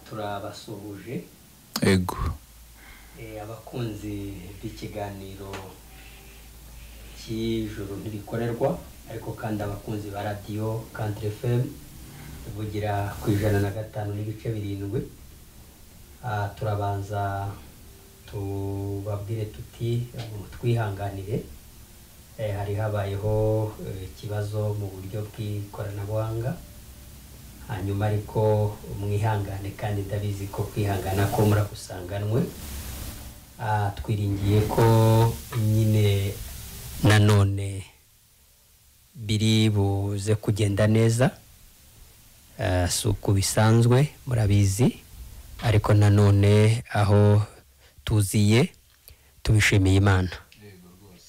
Turabasuhuje. Ego. Abakunzi b'ikiganiro cy'ijuru ntirikorerwa, ariko kandi abakunzi ba radiyo Country FM ivugira ku 105.7, turabanza tubabwire tuti twihanganire, hari habayeho ikibazo mu buryo bw'ikoranabuhanga, hanyuma ariko mwihangane kandi ndabizi ko kwihangana ko muragusanganwe. Twiringiye ko nyine nanone biri buze kugenda neza, si uko bisanzwe murabizi, ariko nanone aho tuziye tubishimiye Imana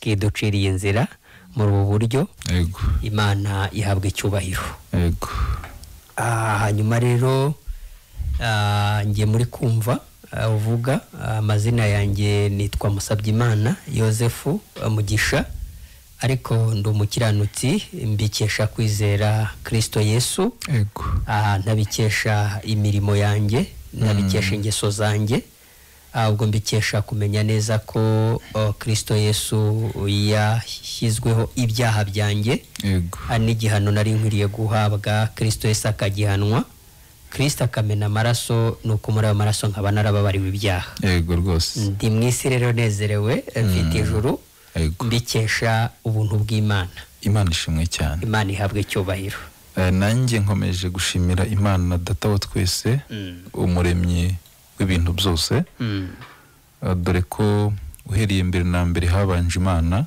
kiduciriye inzira muri ubu buryo. Yego. Imana ihabwa icyubahiro. Yego. Hanyuma rero ngiye muri kumva uvuga amazina yanjye, nitwa Musabyimana Yozefu Mugisha, ariko ndi umukiranutsi mbikesha kwizera Kristo Yesu. Yego. Ntabikesha imirimo yanjye, ntabikesha ingeso zanjye, ahubwo mbikesha kumenya neza ko Kristo Yesu yashyizweho ibyaha byanjye. Yego. N'igihano nari nkwiriye guhabwa Kristo Yesu akagihanwa, Kristo akamena amaraso, nuko muri ayo maraso nkaba narababariwe ibyaha. Yego rwose. Ndi mu isi rero nezerewe, mfite ijuru. Yego. Mbikesha ubuntu bw'Imana. Imana ishimwe cyane. Imana ihabwe icyubahiro. Nanjye nkomeje gushimira Imana data wa twese, umuremyi w'ibintu byose. Dore ko uhereye mbere na mbere habanje Imana,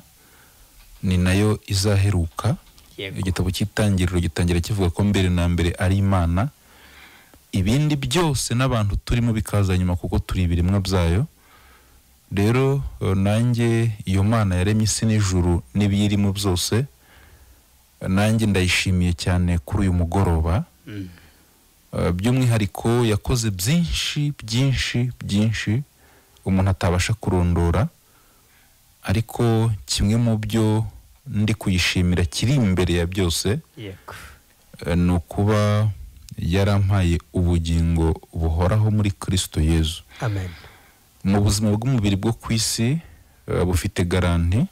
ni nayo izaheruka. Igitabo cy'itangiriro gitangira kivuga ko mbere na mbere ari Imana, ibindi byose n'abantu turimo bikaza nyuma kuko turi ibiremwa byayo. Rero nanjye iyo Mana yaremye isi n'ijuru n'ibiyirimo byose, nanjye ndayishimiye cyane kuri uyu mugoroba. By'umwihariko yakoze byinshi byinshi byinshi umuntu atabasha kurondora, ariko kimwe mu byo ndi kuyishimira kiri imbere ya byose, yego, ni ukuba yarampaye ubugingo buhoraho muri Kristo Yesu. Amen. Mu buzima bw'umubiri bwo ku isi bufite garanti,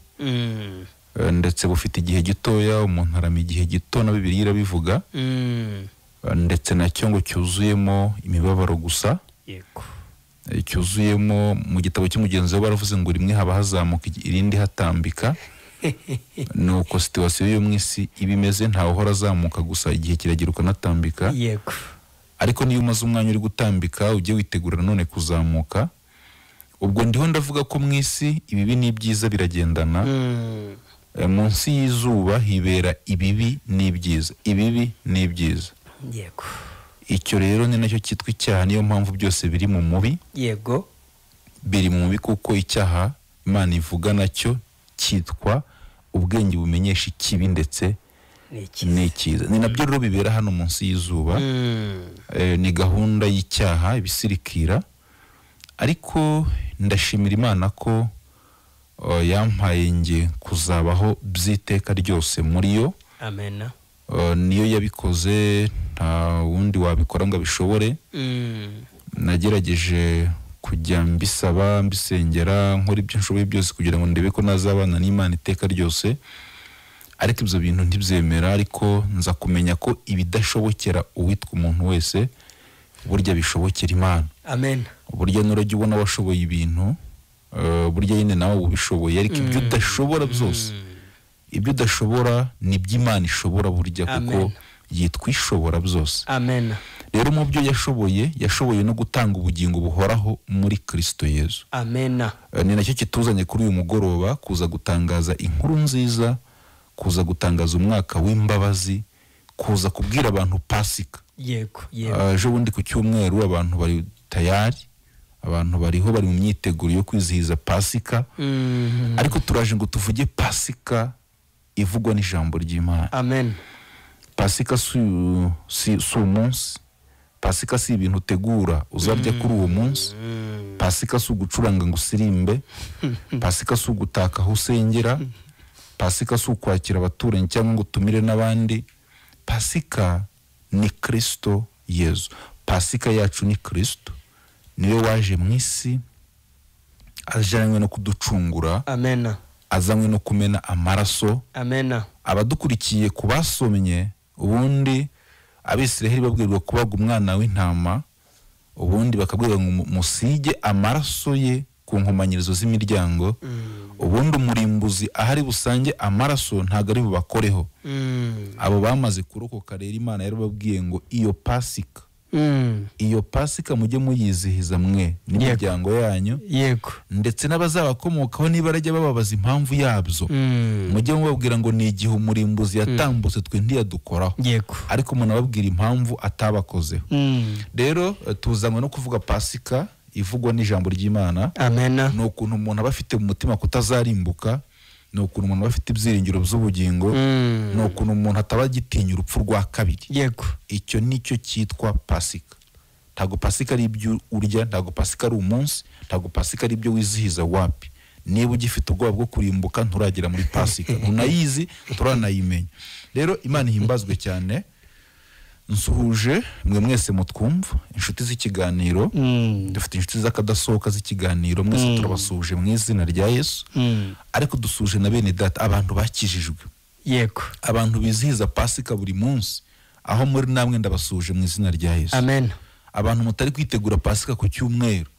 ndetse bufite igihe gitoya, umuntu arama igihe gito, na Bibiliya irabivuga, ndetse nacyo ngo cyuzuyemo imibabaro gusa. Yego. Cyuzuyemo, mu gitabo cy'umugenzi we baravuze ngo rimwe haba hazamuka irindi hatambika. Nuko situation yo mu isi iba imeze, ntawe uhora azamuka gusa, igihe kiragira ukanatambika. Yego. Ariko niyo umaze umwanya uri gutambika, ujye witegura nanone kuzamuka. Ubwo ndiho ndavuga ko mu isi ibibi n'ibyiza biragendana. Munsi y'izuba hibera ibibi n'ibyiza, ibibi n'ibyiza. Yego. Icyo rero ni nacyo cyitwa icyaha, niyo mpamvu byose biri mu mubi. Yego. Biri mu mubi kuko icyaha Imana ivuga nacyo cyitwa ubwenge bumenyesha ikibi ndetse n'icyiza. Ni nabyo rero bibera hano munsi y'izuba. Ni gahunda y'icyaha ibisirikira, ariko ndashimira Imana ko yampaye nge kuzabaho by'iteka ryose muri yo. Amen. Niyo yabikoze, nta wundi wabikora ngo abishobore. Nagerageje kujya mbisaba, mbisengera, nkora ibyo nshoboye byose kugira ngo ndebe ko nazabana n'Imana iteka ryose, ariko ibyo bintu ntibyemera. Ariko nza kumenya ko ibidashobokera uwitwa umuntu wese burya bishobokera Imana. Amen. Burya nurajya ubona washoboye ibintu, burya nyine nawe ubishoboye, ariko ibyo udashobora byose, ibyo udashobora ni iby'Imana ishobora burya, kuko yitwa ishobora byose. Amen. Rero mu byo yashoboye, yashoboye no gutanga ubugingo buhoraho muri Kristo Yesu. Amen. Ni nacyo kituzanye kuri uyu mugoroba, kuza gutangaza inkuru nziza, kuza gutangaza umwaka w'imbabazi, kuza kubwira abantu Pasika. Yego, yego. Ejo bundi ku cyumweru abantu bari tayari, abantu bariho bari mu myiteguro yo kwizihiza Pasika. Ariko turaje ngo tuvuge Pasika ivugwa n'ijambo ry'Imana. Amen. Pasika si umunsi, Pasika si ibintu utegura uzarya kuri uwo munsi, Pasika si ugucuranga ngo usirimbe, Pasika si ugutaka aho usengera, Pasika si ukwakira abaturanyi cyangwa ngo utumire n'abandi. Pasika ni Kristo Yesu. Pasika yacu ni Kristo, niwe waje mu isi ajanywe no kuducungura. Amen. Azanywe no kumena amaraso. Amen. Abadukurikiye kubasomye, ubundi Abisiraheli babwirwa kubaga umwana w'intama, ubundi bakabwirwa ngo musige amaraso ye ku nkomanyirizo z'imiryango. Ubundi umurimbuzi ahari busange amaraso ntago ari bubakoreho. Abo bamaze kurokoka rero Imana yarababwiye ngo iyo Pasika, iyo Pasika mujye muyizihiza mwe n'imiryango yanyu. Yego. Ndetse n'abazabakomokaho niba barajya bababaza impamvu yabyo, mujye mubabwira ngo ni igihe umurimbuzi yatambutse twe ntiyadukoraho. Yego. Ariko umuntu ababwira impamvu atabakozeho. Rero tuzanywe no kuvuga Pasika ivugwa n'ijambo ry'Imana. Amen. Ni ukuntu umuntu aba afite mu mutima kutazarimbuka, ni ukuntu umuntu aba afite ibyiringiro by'ubugingo, ni ukuntu umuntu ataba agitinya urupfu rwa kabiri. Yego. Icyo nicyo cyitwa Pasika. Ntago Pasika ari ibyo urya, ntago Pasika ari umunsi, ntago Pasika ari ibyo wizihiza wapi. Niba ugifite ubwoba bwo kurimbuka nturagera muri Pasika, ntunayizi, turanayimenya. Rero Imana ihimbazwe cyane. Nsuhuje mwe mwese mutwumva, inshuti z'ikiganiro. Dufite inshuti z'akadasohoka z'ikiganiro, mwese turabasuhuje mu izina rya Yesu. Ariko dusuje na bene data, abantu bakijijwe. Yego. Abantu bizihiza Pasika buri munsi, aho muri namwe ndabasuhuje mu izina rya Yesu. Amen. Abantu mutari kwitegura Pasika ku cyumweru,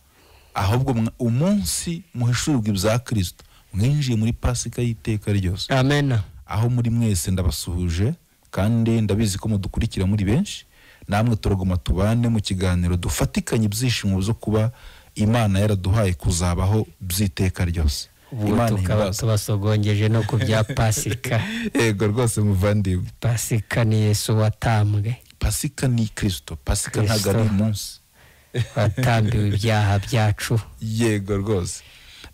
ahubwo umunsi muhishurirwa ibya Kristo, mwinjiye muri Pasika y'iteka ryose. Amen. Aho muri mwese ndabasuhuje, kandi ndabizi ko mudukurikira muri benshi. Namwe turagoma tubane mu kiganiro, dufatikanye ibyishimo byo kuba Imana yaraduhaye kuzabaho by'iteka ryose. Imana tukaba tubasogongeje no ku bya Pasika. Yego rwose muvandimwe. Pasika ni Yesu watambwe. Pasika ni Kristo. Pasika ntago ari umunsi. Watambiwe ibyaha byacu. Yego rwose.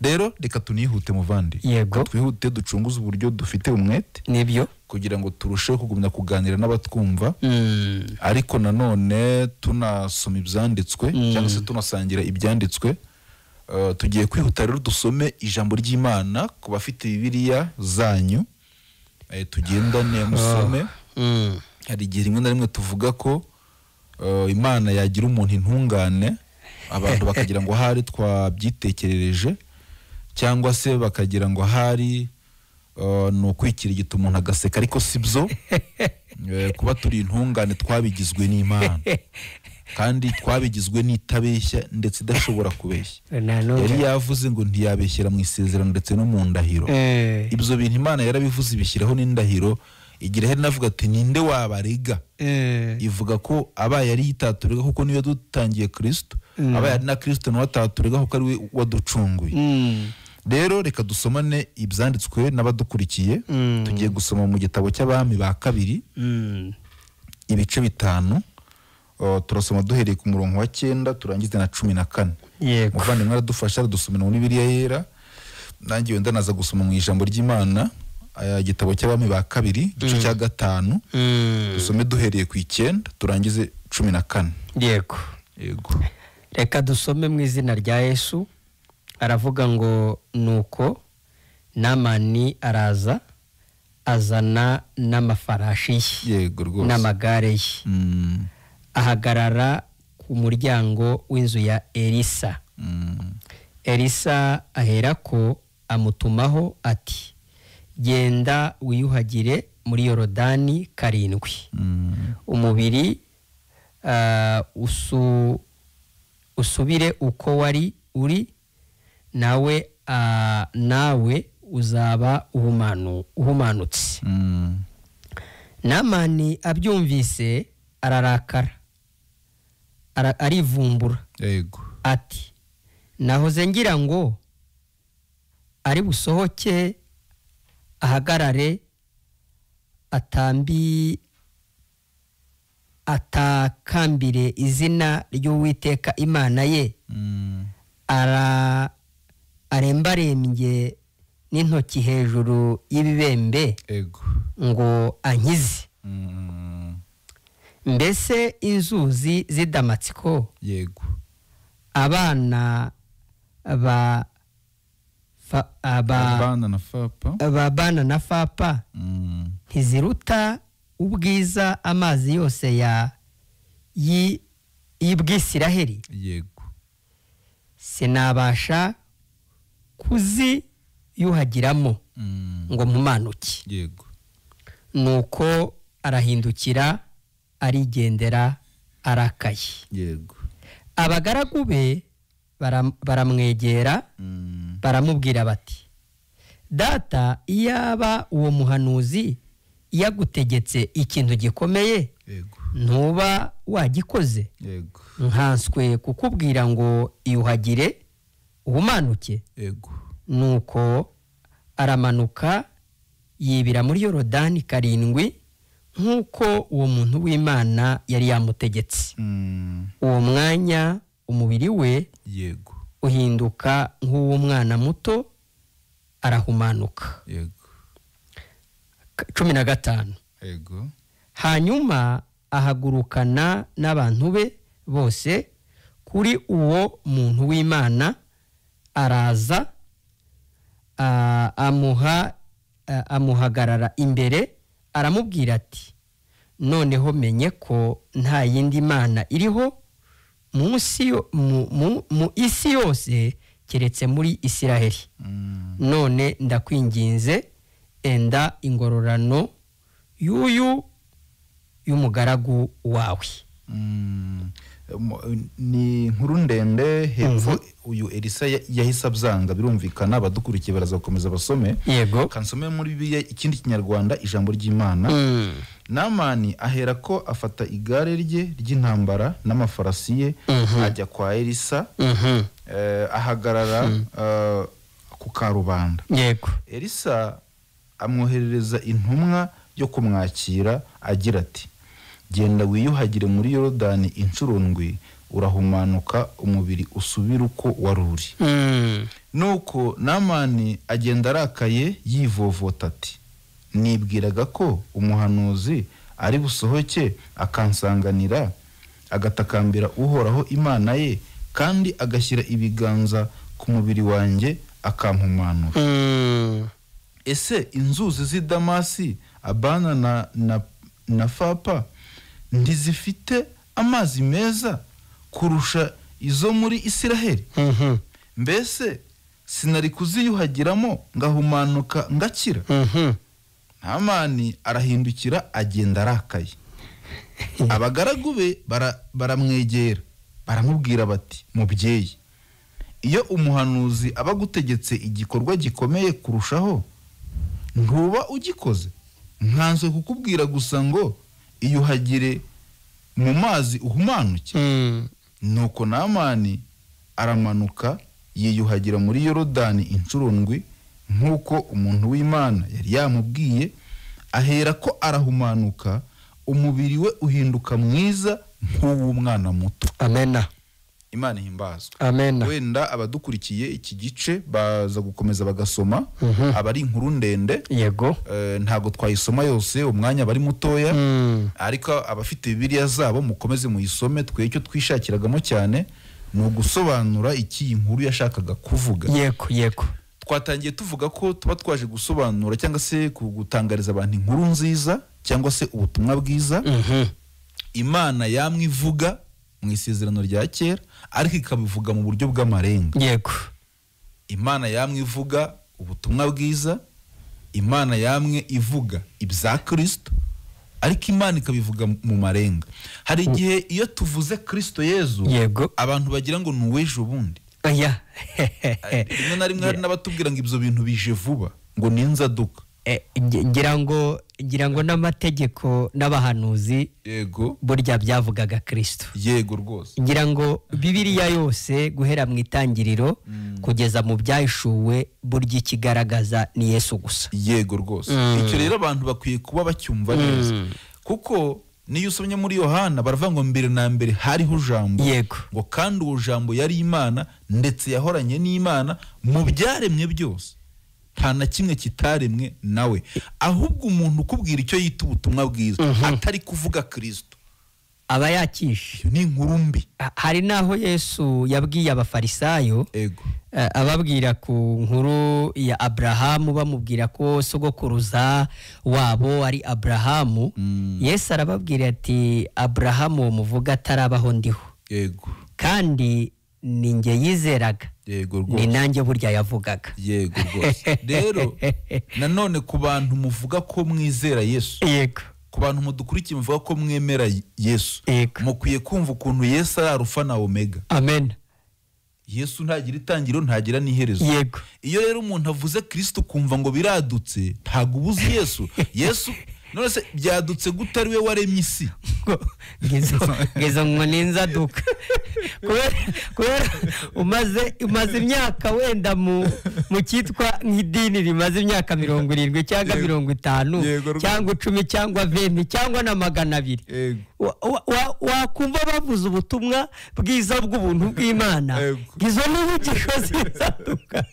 Rero reka tunihute muvandi. Yego. Twihute ducunguze uburyo dufite umwete. Nibyo. Kugira ngo turusheho kugumya kuganira n'abatwumva. Ariko nanone tunasoma ibyanditswe, cyangwa se tunasangira ibyanditswe. Tugiye kwihuta rero dusome ijambo ry'Imana ku bafite Bibiliya zanyu. Tugendane musome. Hari igihe rimwe na rimwe tuvuga ko Imana yagira umuntu intungane, abantu bakagira ngo hari twabyitekerereje, cyangwa se bakagira ngo hari ni ukwikirigita umuntu agaseka, ariko si byo. Kuba turi intungane twabigizwe n'Imana, kandi twabigizwe n'itabeshya ndetse idashobora kubeshya. Yari yavuze ngo ntiyabeshyera mu isezerano ndetse no mu ndahiro. Ibyo bintu Imana yarabivuze ibishyiraho n'indahiro. Igira heri navuga ati ninde wabarega? Ivuga ko abaye ari yitaturega kuko niyo dutangiye Kristo, abaye ari na Kristo nawe ataturega kuko ari we waducunguye. Rero reka dusomane ibyanditswe n'abadukurikiye. Tugiye gusoma mu gitabo cy'Abami ba kabiri, ibice 5. Turasoma duhereye ku murongo wa 9 turangize na 14. Yego. Muvandimwe aradufasha aradusomera muri Bibiliya yera, nanjye wenda naza gusoma mu ijambo ry'Imana, igitabo cy'Abami ba kabiri igice cya 5. Dusome duhereye ku 9 turangize 14. Yego. Yego. Reka dusome mu izina rya Yesu. Aravuga ngo nuko Namani araza azana n'amafarashi ye. Yego rwose. N'amagare ye. Ahagarara ku muryango w'inzu ya Elisa. Elisa aherako amutumaho ati genda wiyuhagire muri Yorodani 7. Umubiri usubire uko wari uri, nawe nawe uzaba uhumanutse. Namani abyumvise ararakara, arivumbura. Yego. Ati nahoze ngira ngo ari busohoke ahagarare atakambire izina ry'Uwiteka Imana ye, arembarembye n'intoki hejuru y'ibibembe ngo ankize. Mbese inzuzi z'Idamatsiko, yego, abana ba abana na fapa ntiziruta ubwiza amazi yose ya y'Ubwisiraheli? Yego. Sinabasha kuziyuhagiramo ngo mpumanuke. Yego. Nuko arahindukira arigendera arakaye. Yego. Abagaragu be baramwegera baramubwira bati, data, iyaba uwo muhanuzi yagutegetse ikintu gikomeye, Yego. ntuba wagikoze? Yego. Nkanswe kukubwira ngo iyuhagire uhumanuke. Yego. Nuko aramanuka yibira muri Yorodani 7, nk'uko uwo muntu w'Imana yari yamutegetse. Uwo mwanya umubiri we, Yego, uhinduka nk'uw'umwana muto, arahumanuka. Yego. 15. Yego. Hanyuma ahagurukana n'abantu be bose kuri uwo muntu w'Imana, araza amuhagarara imbere, aramubwira ati, noneho menye ko nta yindi mana iriho mu isi yose keretse muri Isiraheli. None ndakwinginze, enda ingororano y'uyu y'umugaragu wawe. Ni inkuru ndende hepfo. Uyu Elisa yahise abyanga, birumvikana, abadukurikiye baraza gukomeza basome. Yego. Kansome muri Bibiliya ikindi Kinyarwanda ijambo ry'Imana. Namani ahera ko afata igare rye ry'intambara n'amafarasi ye, ajya kwa Elisa, ahagarara ku karubanda. Yego. Elisa amwoherereza intumwa yo kumwakira agira ati, genda wiyuhagire muri Yorodani inshuro 7, urahumanuka umubiri usubira uko wari uri. Nuko Namani agenda arakaye yivovota ati, nibwiraga ko umuhanuzi ari busohoke akansanganira, agatakambira Uhoraho Imana ye, kandi agashyira ibiganza ku mubiri wanjye akampumanura. Ese inzuzi z'i Damasi, Abana na Fapa ntizifite amazi meza kurusha izo muri Isiraheli? Mbese sinari kuziyuhagiramo ngahumanuka ngakira? Namani arahindukira agenda arakaye. Abagaragu be baramwegera baramubwira bati, mubyeyi, iyo umuhanuzi aba agutegetse igikorwa gikomeye kurushaho, ntuba ugikoze? Nkanzwe kukubwira gusa ngo iyuhagire mu mazi uhumanuke. Nuko Namani aramanuka yiyuhagira muri Yorodani inshuro 7, nk'uko umuntu w'Imana yari yamubwiye, ahera ko arahumanuka, umubiri we uhinduka mwiza nk'uw'umwana muto. Amena. Imana ihimbazwe. Amena. Wenda abadukurikiye iki gice baza gukomeza bagasoma, aba ari inkuru ndende. Yego. Ntago twayisoma yose, umwanya bari mutoya, ariko abafite Bibiliya zabo mukomeze muyisome. Twe icyo twishakiragamo cyane ni ugusobanura iki inkuru yashakaga kuvuga. Yego, yego. Twatangiye tuvuga ko tuba twaje gusobanura cyangwa se gutangariza abantu inkuru nziza cyangwa se ubutumwa bwiza. Imana yamwe ivuga mu isezerano rya kera, ariko ikabivuga mu buryo bw'amarenga. Yego. Imana yamwe ivuga ubutumwa bwiza, Imana yamwe ivuga ibya Kristo, ariko Imana ikabivuga mu marenga. Hari igihe iyo tuvuze Kristo Yezu, Yego, abantu bagira ngo ni uw'ejo bundi. Oya. Rimwe na rimwe hari n'abatubwira ngo ibyo bintu bije vuba, ngo ni inzaduka. Ngira ngo n'amategeko n'abahanuzi, Yego, burya byavugaga Kristo. Yego rwose. Ngira ngo Bibiliya yose guhera mu itangiriro kugeza mu byahishuwe, burya ikigaragaza ni Yesu gusa. Yego rwose. Icyo rero abantu bakwiye kuba bacyumva neza, kuko niyo usomye muri Yohana baravuga ngo mbere na mbere hariho jambo. Yego. Ngo kandi uwo jambo yari Imana, ndetse yahoranye n'Imana mu byaremwe byose, nta na kimwe kitaremwe nawe. Ahubwo umuntu ukubwira icyo yita ubutumwa bwiza atari kuvuga Kristo, aba yakishe. Ni inkuru mbi. Hari naho Yesu yabwiye abafarisayo, Ego, ababwira ku nkuru ya Abrahamu, bamubwira ko sogokuruza wabo ari Abrahamu. Yesu arababwira ati, Abrahamu muvuga atarabaho ndiho. Yego. Kandi ni njye yizeraga. Yego rwose. Ni nanjye burya yavugaga. Yego rwose. Rero nanone ku bantu muvuga ko mwizera Yesu. Yego. Ku bantu mudukurikiye muvuga ko mwemera Yesu. Yego. Mukwiye kumva ukuntu Yesu ari Alufa na Omega. Amen. Yesu ntagira itangiriro, ntagira n'iherezo. Yego. Iyo rero umuntu avuze Kristo kumva ngo biradutse, ntago ubuzi Yesu. Yesu none se byadutse gute ari we waremye isi? Ngizo ngo ninzaduka. Kubera umaze imyaka wenda mu cyitwa nk'idini rimaze imyaka 70 cyangwa 50 cyangwa 10 cyangwa 20 cyangwa na 200. Wakumva bavuze ubutumwa bwiza bw'ubuntu bw'Imana, ngizo n'inyigisho z'inzaduka.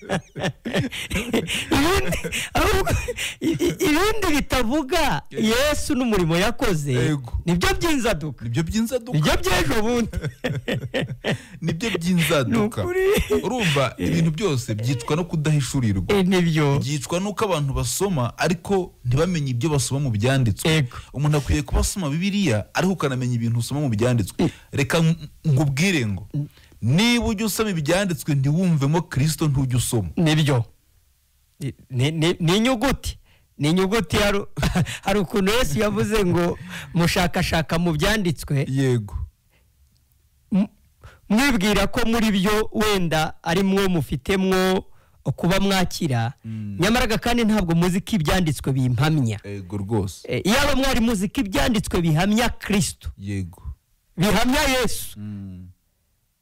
Ibindi bitavuga Yesu n'umurimo yakoze nibyo by'inzaduka. Nibyo by'inzaduka. Nibyo by'ejo bundi. Nibyo by'inzaduka. Urumva ibintu byose byicwa no kudahishurirwa. Nibyo. Byicwa nuko abantu basoma ariko ntibamenye ibyo basoma mu byanditswe. Umuntu akwiye kuba asoma Bibiliya ariko ukanamenya ibintu usoma mu byanditswe. Reka ngubwire ngo niba ujya usoma ibyanditswe ntiwumvemo Kristo ntujya usoma. Nibyo. Ni inyuguti. Ni inyuguti hari ukuntu Yesu yavuze ngo mushakashaka mu byanditswe. Yego. Mwibwira ko muri byo wenda ari mwo mufitemwo kuba mwakira, nyamara kandi ntabwo muzi ko ibyanditswe bimpamya. Yego rwose. Iyaba mwari muzi ko ibyanditswe bihamya Kristo. Yego. Bihamya Yesu.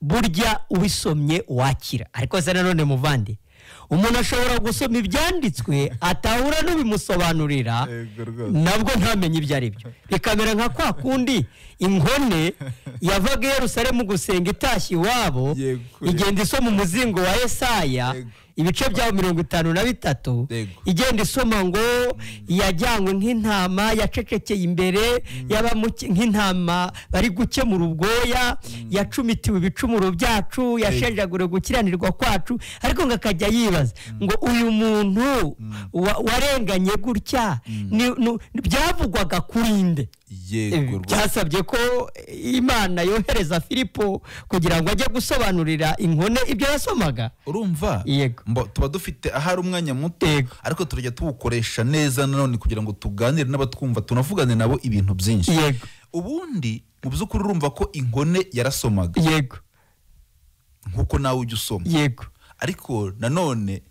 Burya ubisomye wakira. Ariko se nanone muvandi, umuntu ashobora gusoma ibyanditswe atahura n'ubimusobanurira, nabwo ntamenye ibyo ari byo. Bikamera nka kwa kundi inkone yavaga i Yerusalemu gusenga itashye iwabo, igenda isoma umuzingo wa Yesaya ibice byawo 53, igenda isoma ngo yajyanywe nk'intama yacecekeye imbere nk'intama bari gukemura ubwoya, yacumitiwe ibicumuro byacu, yashenjaguriwe gukiranirwa kwacu, ariko ngo akajya yibaza ngo uyu muntu warenganye gutya byavugwaga kuri nde? Byasabye ko Imana yohereza Filipo kugira ngo ajye gusobanurira inkone ibyo yasomaga. Urumva tuba dufite ahari umwanya muto, ariko turajya tuwukoresha neza nanone kugira ngo tuganire n'abatwumva, tunavugane nabo ibintu byinshi. Ubundi mu by'ukuri urumva ko inkone yarasomaga. Yego. Nkuko nawe ujya usoma. Yego. Ariko nanone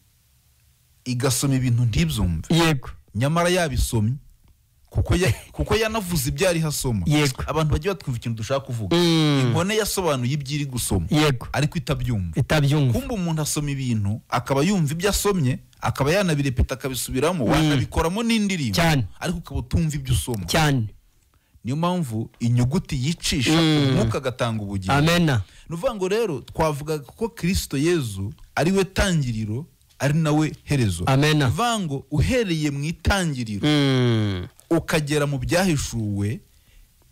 igasoma ibintu ntibyumve. Yego. Nyamara yabisomye kuko yanavuze ibyo ari hasoma. Abantu bagiye batwumva ikintu dushaka kuvuga. Inkone yasobanuye ibyo iri gusoma. Yego. Ariko itabyumva. Kumba umuntu asoma ibintu akaba yumva ibyo asomye, akaba yanabirepeta akabisubiramo, wanabikoramo n'indirimbo, ariko ukaba utumva ibyo usoma. Cyane. Niyo mpamvu inyuguti yicisha umwuka agatanga ubugingo. Amen. Nuvuga ngo rero twavuga ko Kristo Yezu ari we tangiriro, ari nawe herezo. Nuvuga ngo uhereye mu itangiriro ukagera mu byahishuwe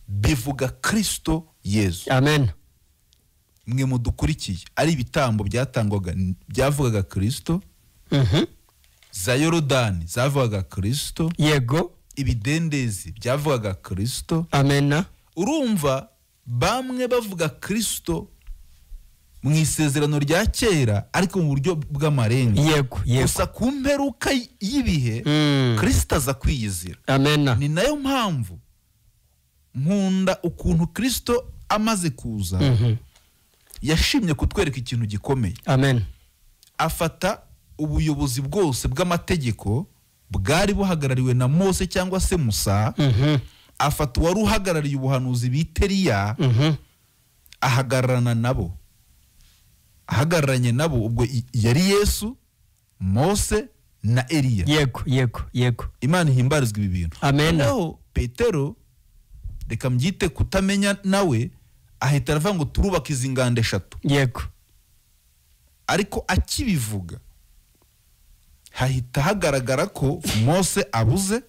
bivuga Kristo Yezu. Amen. Mwe mudukurikiye ari ibitambo byatangwaga byavugaga Kristo. Za Yorodani zavugaga Kristo. Yego. Ibidendezi byavugaga Kristo. Amen. Urumva bamwe bavuga Kristo mu isezerano rya kera ariko mu buryo bw'amarenga. Yego, yego. Gusa ku mperuka y'ibihe Kristo aza kwiyizira. Amen. Ni nayo mpamvu nkunda ukuntu Kristo amaze kuza yashimye kutwereka ikintu gikomeye. Amen. Afata ubuyobozi bwose bw'amategeko bwari buhagarariwe na Mose cyangwa se Musa, afata uwari uhagarariye ubuhanuzi bita Eliya, ahagararana nabo. Ahagararanye nabo ubwo yari Yesu, Mose na Eliya. Yego, yego, yego. Imana ihimbarizwa ibi bintu. Amen. Naho Petero, reka mbyite kutamenya nawe, ahita aravuga ngo turubaka izi nganda eshatu. Yego. Ariko akibivuga hahita hagaragara ko Mose abuze,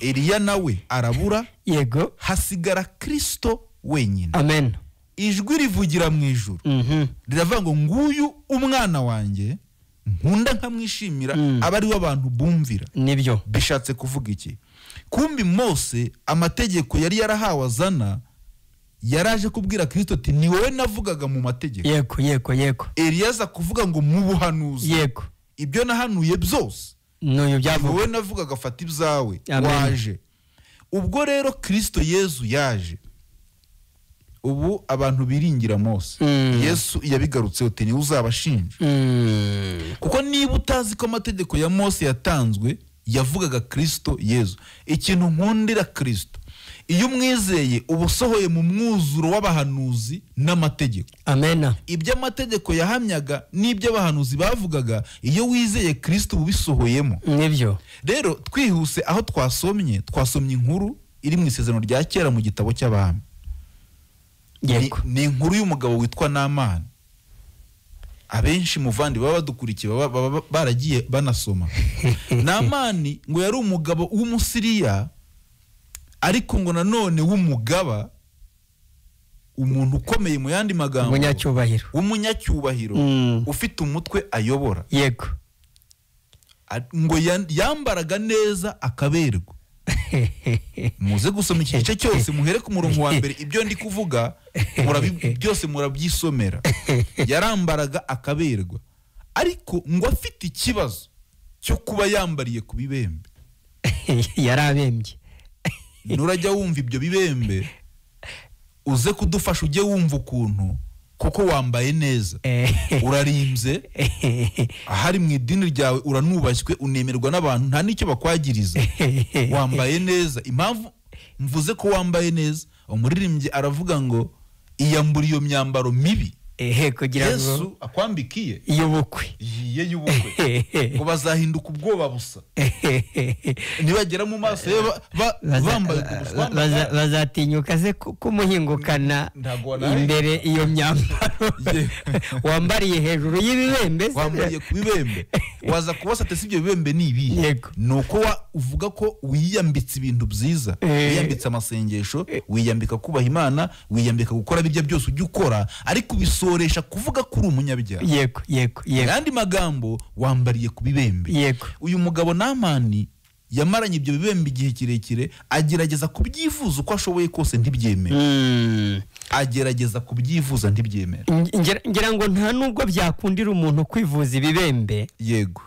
Eliya nawe arabura. Yego. Hasigara Kristo wenyine. Amen. Ijwi rivugira mu ijuru riravuga ngo nguyu umwana wanjye nkunda nkamwishimira, aba ari we abantu bumvira. Nibyo. Bishatse kuvuga iki? Kumbi Mose amategeko yari yarahawe azana Yaraje kubwira Kristo ati ni wowe navugaga mu mategeko. Yego, yego, yego. Eliya aza kuvuga ngo mu buhanuzi. Yego. Ibyo nahanuye byose n'uyu byavuga. Wowe navugaga fata ibyawe waje. Ubwo rero Kristo Yezu yaje, ubu abantu biringira Mose. Yesu yabigarutse uti ni uzabashinja. Kuko niba utazi ko amategeko ya Mose yatanzwe yavugaga Kristo Yezu. Ikintu nkundira Kristo, iyo umwizeye uba usohoye mu mwuzuro w'abahanuzi n'amategeko. Amen. Ibyo amategeko yahamyaga n'ibyo abahanuzi bavugaga, iyo wizeye Kristo uba ubisohoyemo. Nibyo. Rero twihuse aho twasomye inkuru iri mu isezerano rya kera mu gitabo cy'Abami. Ni inkuru y'umugabo witwa Namani. Abenshi muvandi baba badukurikiye baba baragiye banasoma. Namani ngo yari umugabo w'Umusiriya, ariko ngo nanone w'umugaba, umuntu ukomeye mu yandi magambo, umunyacyubahiro, w'umunyacyubahiro, ufite umutwe ayobora. Yego. Ngo yambaraga neza akaberwa. Muze gusoma iki gice cyose, muhere ku murongo wa mbere, ibyo ndi kuvuga byose murabyisomera. Yarambaraga akaberwa, ariko ngo afite ikibazo cyo kuba yambariye ku bibembe. Yarabembye. Nurajya wumva ibyo bibembe uze kudufasha, ujye wumva ukuntu kuko wambaye neza, urarimbye, ahari mu idini ryawe uranubashywe, unemerwa n'abantu, nta n'icyo bakwagiriza, wambaye neza. Impamvu mvuze ko wambaye neza, umuririmbyi aravuga ngo iyambura iyo myambaro mibi kugira ngo Yesu akwambikiye y'ubukwe, iye y'ubukwe, ngo bazahinduka ubwoba busa nibagera mu maso ye bambaye ubushwambagara, bazatinyuka se kumuhingukana imbere iyo myambaro wambariye hejuru y'ibibembe, wambariye ku bibembe. Waza kubasa si ibyo bibembe ni ibihe? Nuko uvuga ko wiyambitse ibintu byiza, wiyambitse amasengesho, wiyambika kubaha Imana, wiyambika gukora bijya byose ujya ukora, ariko ubisoresha kuvuga ko uri umunyabyaha. Yego, yego, yego. Yandi magambo wambariye ku bibembe. Yego. Uyu mugabo Namani yamaranye ibyo bibembe igihe kirekire, agerageza kubyifuza uko ashoboye kose ntibyemere. Agerageza kubyifuza ntibyemere. Ngira ngo nta nubwo byakundira umuntu kwivuza ibibembe. Yego.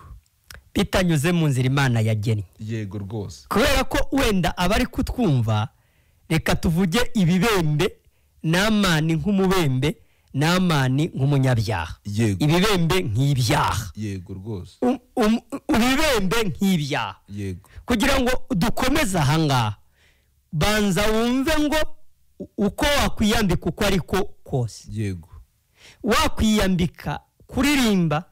Bitanyuze mu nzira Imana yagennye. Yego rwose. Kubera ko wenda abari kutwumva, reka tuvuge ibibembe, Namani nk'umubembe, Namani nk'umunyabyaha. Yego. Ibibembe nk'ibyaha. Yego rwose. Ibibembe nk'ibyaha. Yego. Kugira ngo dukomeze ahangaha, banza wumve ngo uko wakwiyambika uko ariko kose. Yego. Wakwiyambika kuririmba,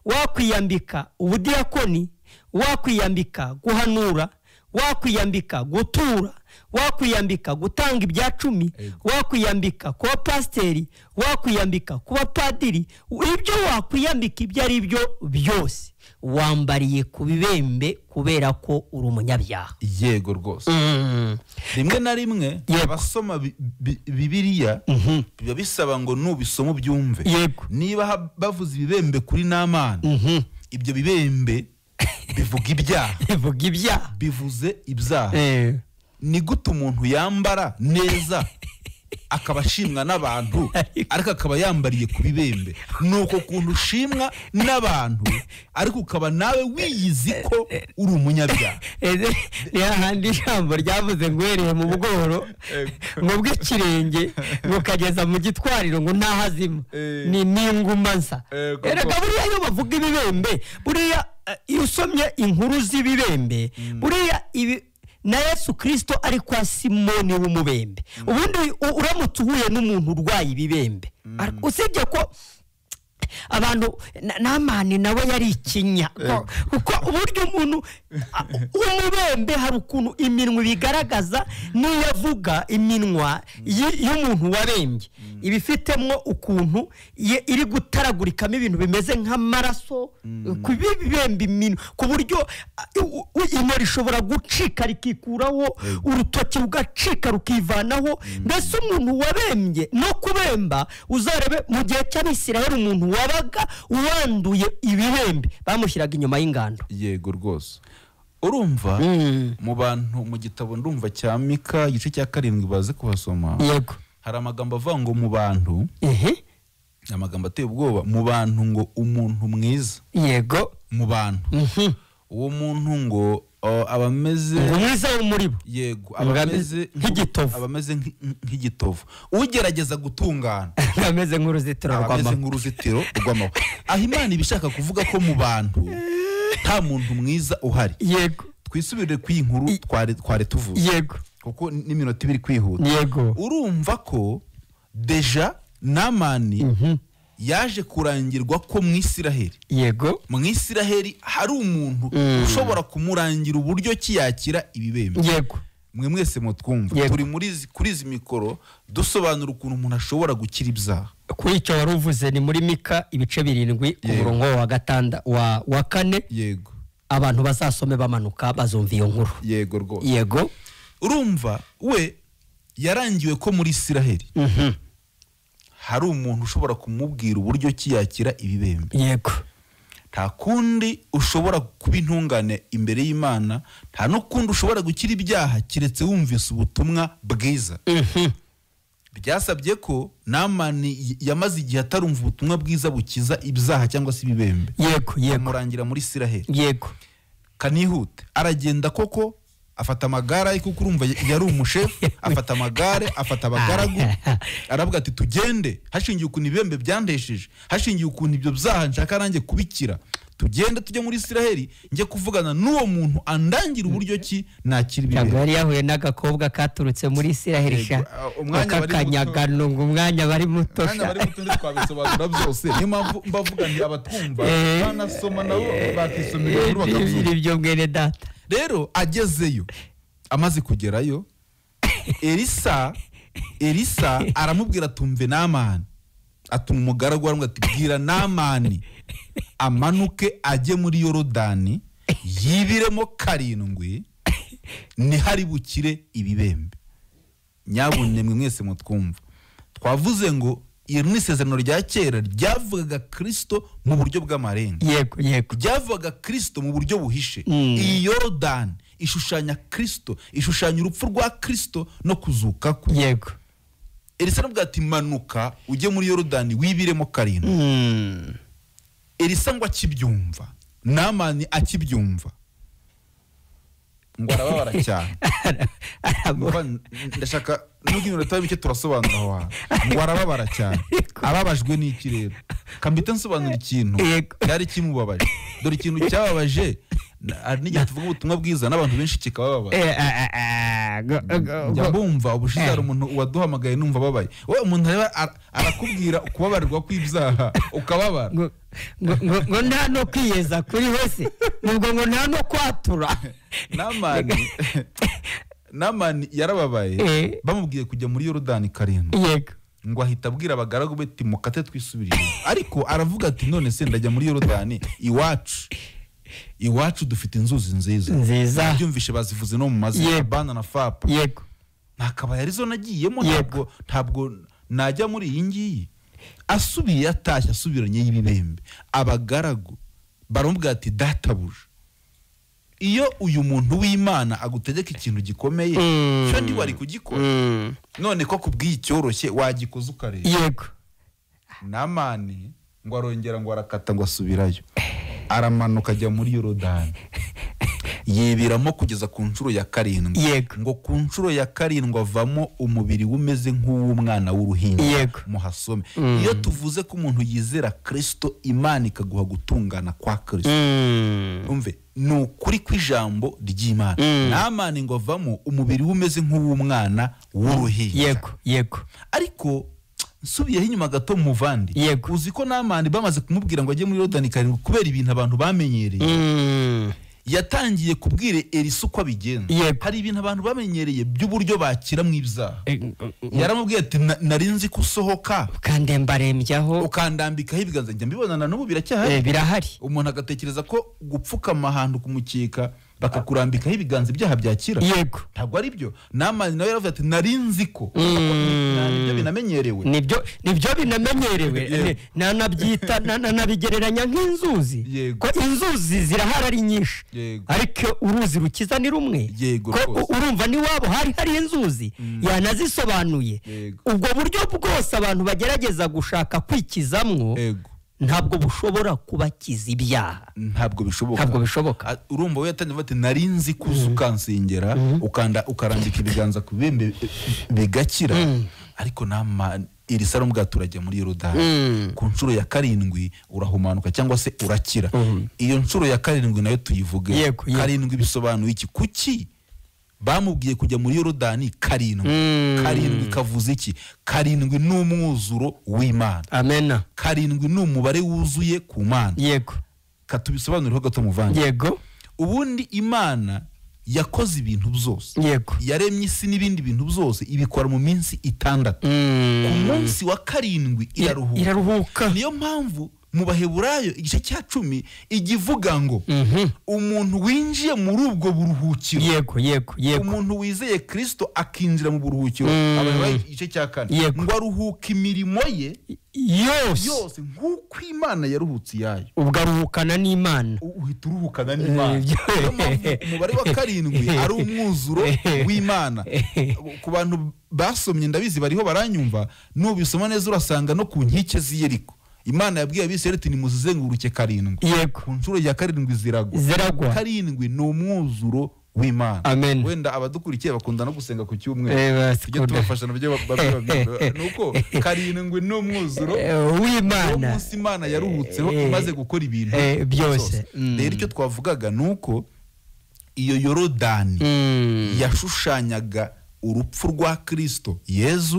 wakwiyambika ubudiyakoni, wakwiyambika guhanura, wakwiyambika gutura, wakwiyambika gutanga ibya cumi, wakwiyambika kuba pasiteri, wakwiyambika kuba padiri, ibyo wakwiyambika ibyo ari byo byose wambariye ku bibembe kubera ko uri umunyabyaha. Yego rwose. Rimwe na rimwe abasoma Bibiliya biba bisaba ngo nubisoma ubyumve. Niba bavuze ibibembe kuri Namani, ibyo bibembe bivuga ibyaha. Bivuga ibyaha. Bivuze ibyaha. Ni gute umuntu yambara neza akaba ashimwa n'abantu, ariko akaba yambariye ku bibembe? Nuko kuntu ushimwa n'abantu ariko ukaba nawe wiyizi ko uri umunyabyaha. Ni hahandi ijambo ryavuze ngo uhereye mu bworo ngo bw'ikirenge ngo ukageza mu gitwariro ngo ntahazima, ni n'inguma nsa. Erega buriya iyo bavuga ibibembe, buriya iyo usomye inkuru z'ibibembe, buriya ibi na Yesu Kristo ari kwa Simoni w'umubembe. Ubundi uramutse uhuye n'umuntu urwaye ibibembe, usibye ko abantu Namani nawe yari ikinya, kuko uburyo umuntu w'umubembe hari ukuntu iminwa bigaragaza, niyo avuga iminwa y'umuntu wabembye ibifitemo ukuntu iri gutaragurikamo ibintu bimeze nk'amaraso, kubibembe iminwa, ku buryo ino rishobora gucika rikikuraho, urutoki rugacika rukivanaho. Mbese umuntu wabembye no kubemba, uzarebe mu gihe cy'Abisirayeli umuntu wabaga wanduye ibibembe bamushyiraga inyuma y'ingando. Yego rwose. Urumva mu bantu mu gitabo ndumva cya Mika igice cya 7 baze kuhasoma. Yego. Hari amagambo avuga ngo mu bantu, amagambo ateye ubwoba, mu bantu ngo umuntu mwiza. Yego. Mu bantu. Uwo muntu ngo abameze mwiza wo muri bo. Yego, abameze nk'igitovu. Abameze nk'igitovu. Ugerageza gutungana ameze nk'uruzitiro rw'amahwa. Ameze nk'uruzitiro rw'amahwa. Aho Imana ibishaka kuvuga ko mu bantu nta muntu mwiza uhari. Yego. Twisubirire ku inkuru twari tuvuze. Yego. Kuko n'iminota ibiri kwihuta. Yego. Urumva ko deja Namani yaje kurangirwa ko mu Isiraheli. Yego. Mu Isiraheli hari umuntu ushobora kumurangira uburyo kiyakira ibibembe. Yego. Mwe mwese mutwumva turi muri kuri izi mikoro dusobanura ukuntu umuntu ashobora gukira ibyaha. Kuri icyo wari uvuze ni muri Mika ibice 7 ku murongo wa 6 wa 4. Yego. Abantu bazasome bamanuka bazumva iyo nkuru. Yego rwose. Yego. Urumva we yarangiwe ko muri Isiraheli hari umuntu ushobora kumubwira uburyo kiyakira ibibembe. Yego. Nta kundi ushobora kuba intungane imbere y'Imana, nta n'ukundi ushobora gukira ibyaha kiretse wumvise ubutumwa bwiza. Byasabye ko Namani yamaze igihe atarumva ubutumwa bwiza bukiza ibyaha cyangwa se ibibembe. Yego, yego. Amurangira muri Isiraheli. Yego. Kanihute aragenda koko afata amagare ariko kurumva yari umushefu, afata amagare, afata abagaragu, aravuga ati tugende, hashingiye ukuntu ibibembe byandesheje, hashingiye ukuntu ibyo byaha nshaka nanjye kubikira, tugende tujye muri Isiraheli njye kuvugana n'uwo muntu andangira uburyo ki nakira ibibembe. Yari yahuye n'agakobwa katurutse muri Isiraheli sha, akanyagano ngo umwanya bari muto sha, umwanya bari muto ntitwabisobanura byose, niyo mpamvu mbavuga nti abatwumva banasoma nabo bakisomera inkuru bakabyumva. Ibyo mwene data. Rero agezeyo, amaze kugerayo, Elisa aramubwira tumve Namani, atuma umugaragu aramubwira ati bwira Namani amanuke ajye muri Yorodani yibiremo 7 nihari bukire ibibembe. Nyabunye mwe mwese mutwumva, twavuze ngo iri ni isezerano rya kera ryavugaga Kristo mu buryo bw'amarenga. Yego, yego. Ryavugaga Kristo mu buryo buhishe. Iyi Yorodani ishushanya Kristo, ishushanya urupfu rwa Kristo no kuzuka kwe. Yego. Elisa aravuga ati manuka ujye muri Yorodani wibiremo 7. Elisa ngo akibyumva, Namani akibyumva, ngo arababara cyane. Ndashaka nubwo iminota mike turasobanura aho hantu. Ngo arababara cyane. Ababajwe n'iki rero? Kambita nsobanura ikintu cyari kimubabaje. Dore ikintu cyababaje, hari n'igihe tuvuga ubutumwa bwiza n'abantu benshi kikabababaza. Njya bumva ubushize hari umuntu waduhamagaye numva ababaye. Wowe umuntu areba arakubwira kubabarirwa kw'ibyaha ukababara. Ngo nta no kwiyeza kuri wese, nubwo ngo nta no kwatura. Namani yarababaye, bamubwiye kujya muri Yorodani 7. Yego. Ngo ahita abwira abagaragu be ati mukate twisubirire. Ariko aravuga ati none se ndajya muri Yorodani iwacu. Iwacu dufite inzuzi nziza. Byumvishe bazivuze no mu mazina Bana na Fapa. Yego. Ntakabaya arizo nagiyemo, ntabwo najya muri iyi ngiyi. Asubiye atashye asubiranye y'ibibembe. Abagaragu baramubwira ati databuja, iyo uyu muntu w'Imana agutegeka ikintu gikomeye cyo ndi wari kugikora, none ko kubwiye icyoroshye wagikoza ukareba. Yego. Namani ngo arongera ngo arakata ngo asubirayo, aramanuka ajya muri Yorodani yibiramo kugeza ku nshuro ya 7. Ngo ku nshuro ya 7 avamo umubiri umeze nk'uw'umwana w'uruhinja. Muhasome. Iyo tuvuze ko umuntu yizera Kristo, Imana ikaguha gutungana kwa Kristo. Umve, ni ukuri kw'ijambo ry'Imana. Namani ngo avamo umubiri umeze nk'uw'umwana w'uruhinja. Yego, yego. Ariko nsubiyeho inyuma gato muvandi, uzi ko Namani bamaze kumubwira ngo ajye muri Yorodani 7 kubera ibintu abantu bamenyereye. Yatangiye kubwira Elisa uko abigenza. Hari ibintu abantu bamenyereye by'uburyo bakira mu ibyaha. Yaramubwiye ati nari nzi ko usohoka ukandembarembyaho ukandambikaho ibiganza. Njya mbibona na n'ubu biracyahari. Birahari. Umuntu agatekereza ko gupfukama ahantu kumukeka bakakurambikaho ibiganza ibyaha byakira. Yego. Ntabwo ari byo. Namani nawe yaravuze ati nari nzi ko nibyo binamenyerewe, nibyo binamenyerewe, nanabyita nanabigereranya nk'inzuzi, ko inzuzi zirahari ari nyinshi, ariko uruzi rukiza ni rumwe. Ko urumva niwabo hari inzuzi yanazisobanuye. Ubwo buryo bwose abantu bagerageza gushaka kwikizamwo ntabwo bushobora kubakiza ibyaha, ntabwo bishoboka, ntabwo bishoboka. Urumva we yatangiye ati nari nzi ko ukansengera ukanda ukarambika ibiganza ku bibembe bigakira, ariko nama iri saro mbwaturajya muri Yorodani ku nshuro ya 7 urahumanuka cyangwa se urakira. Iyo nshuro ya 7 nayo tuyivuge. 7 bisobanuye iki? Kuki bamubwiye kujya muri Yorodani 7? 7 kavuze iki? 7 ni umwuzuro w'Imana. Amen. 7 ni umubare wuzuye ku Mana. Yego. Katubisobanurireho gato muvandi. Yego. Ubundi Imana yakoze ibintu byose. Yego. Yaremye isi n'ibindi bintu byose ibikora mu minsi 6. Ku munsi wa 7 iraruhuka. Iraruhuka. Niyo mpamvu mu Baheburayo igice cya 10 igivuga ngo umuntu winjiye muri ubwo buruhukiro, yego yego yego, umuntu wizeye Kristo akinjira mu buruhukiro, Abaheburayo igice cya 4, ngo aruhuka imirimo ye yose nk'uko Imana yaruhutse iyayo. Ubwo aruhukana n'Imana, uhita uruhukana n'Imana. Umubare wa 7 ari umwuzuro w'Imana. Ku bantu basomye ndabizi bariho baranyumva, nubisoma neza urasanga no ku nkike z'i Yeriko Imana yabwiye Abisirayeli ati nimuzizenguruke 7. Yego. Ku nshuro ya 7 ziragwa. 7 ni umwuzuro w'Imana. Wenda abadukurikiye bakunda no gusenga ku cyumweru, tujye tubafasha nabyo babibabwira. Nuko 7 ni umwuzuro w'Imana, umunsi Imana yaruhutseho imaze gukora ibintu byose. Rero icyo twavugaga nuko iyo Yorodani yashushanyaga urupfu rwa Kristo Yezu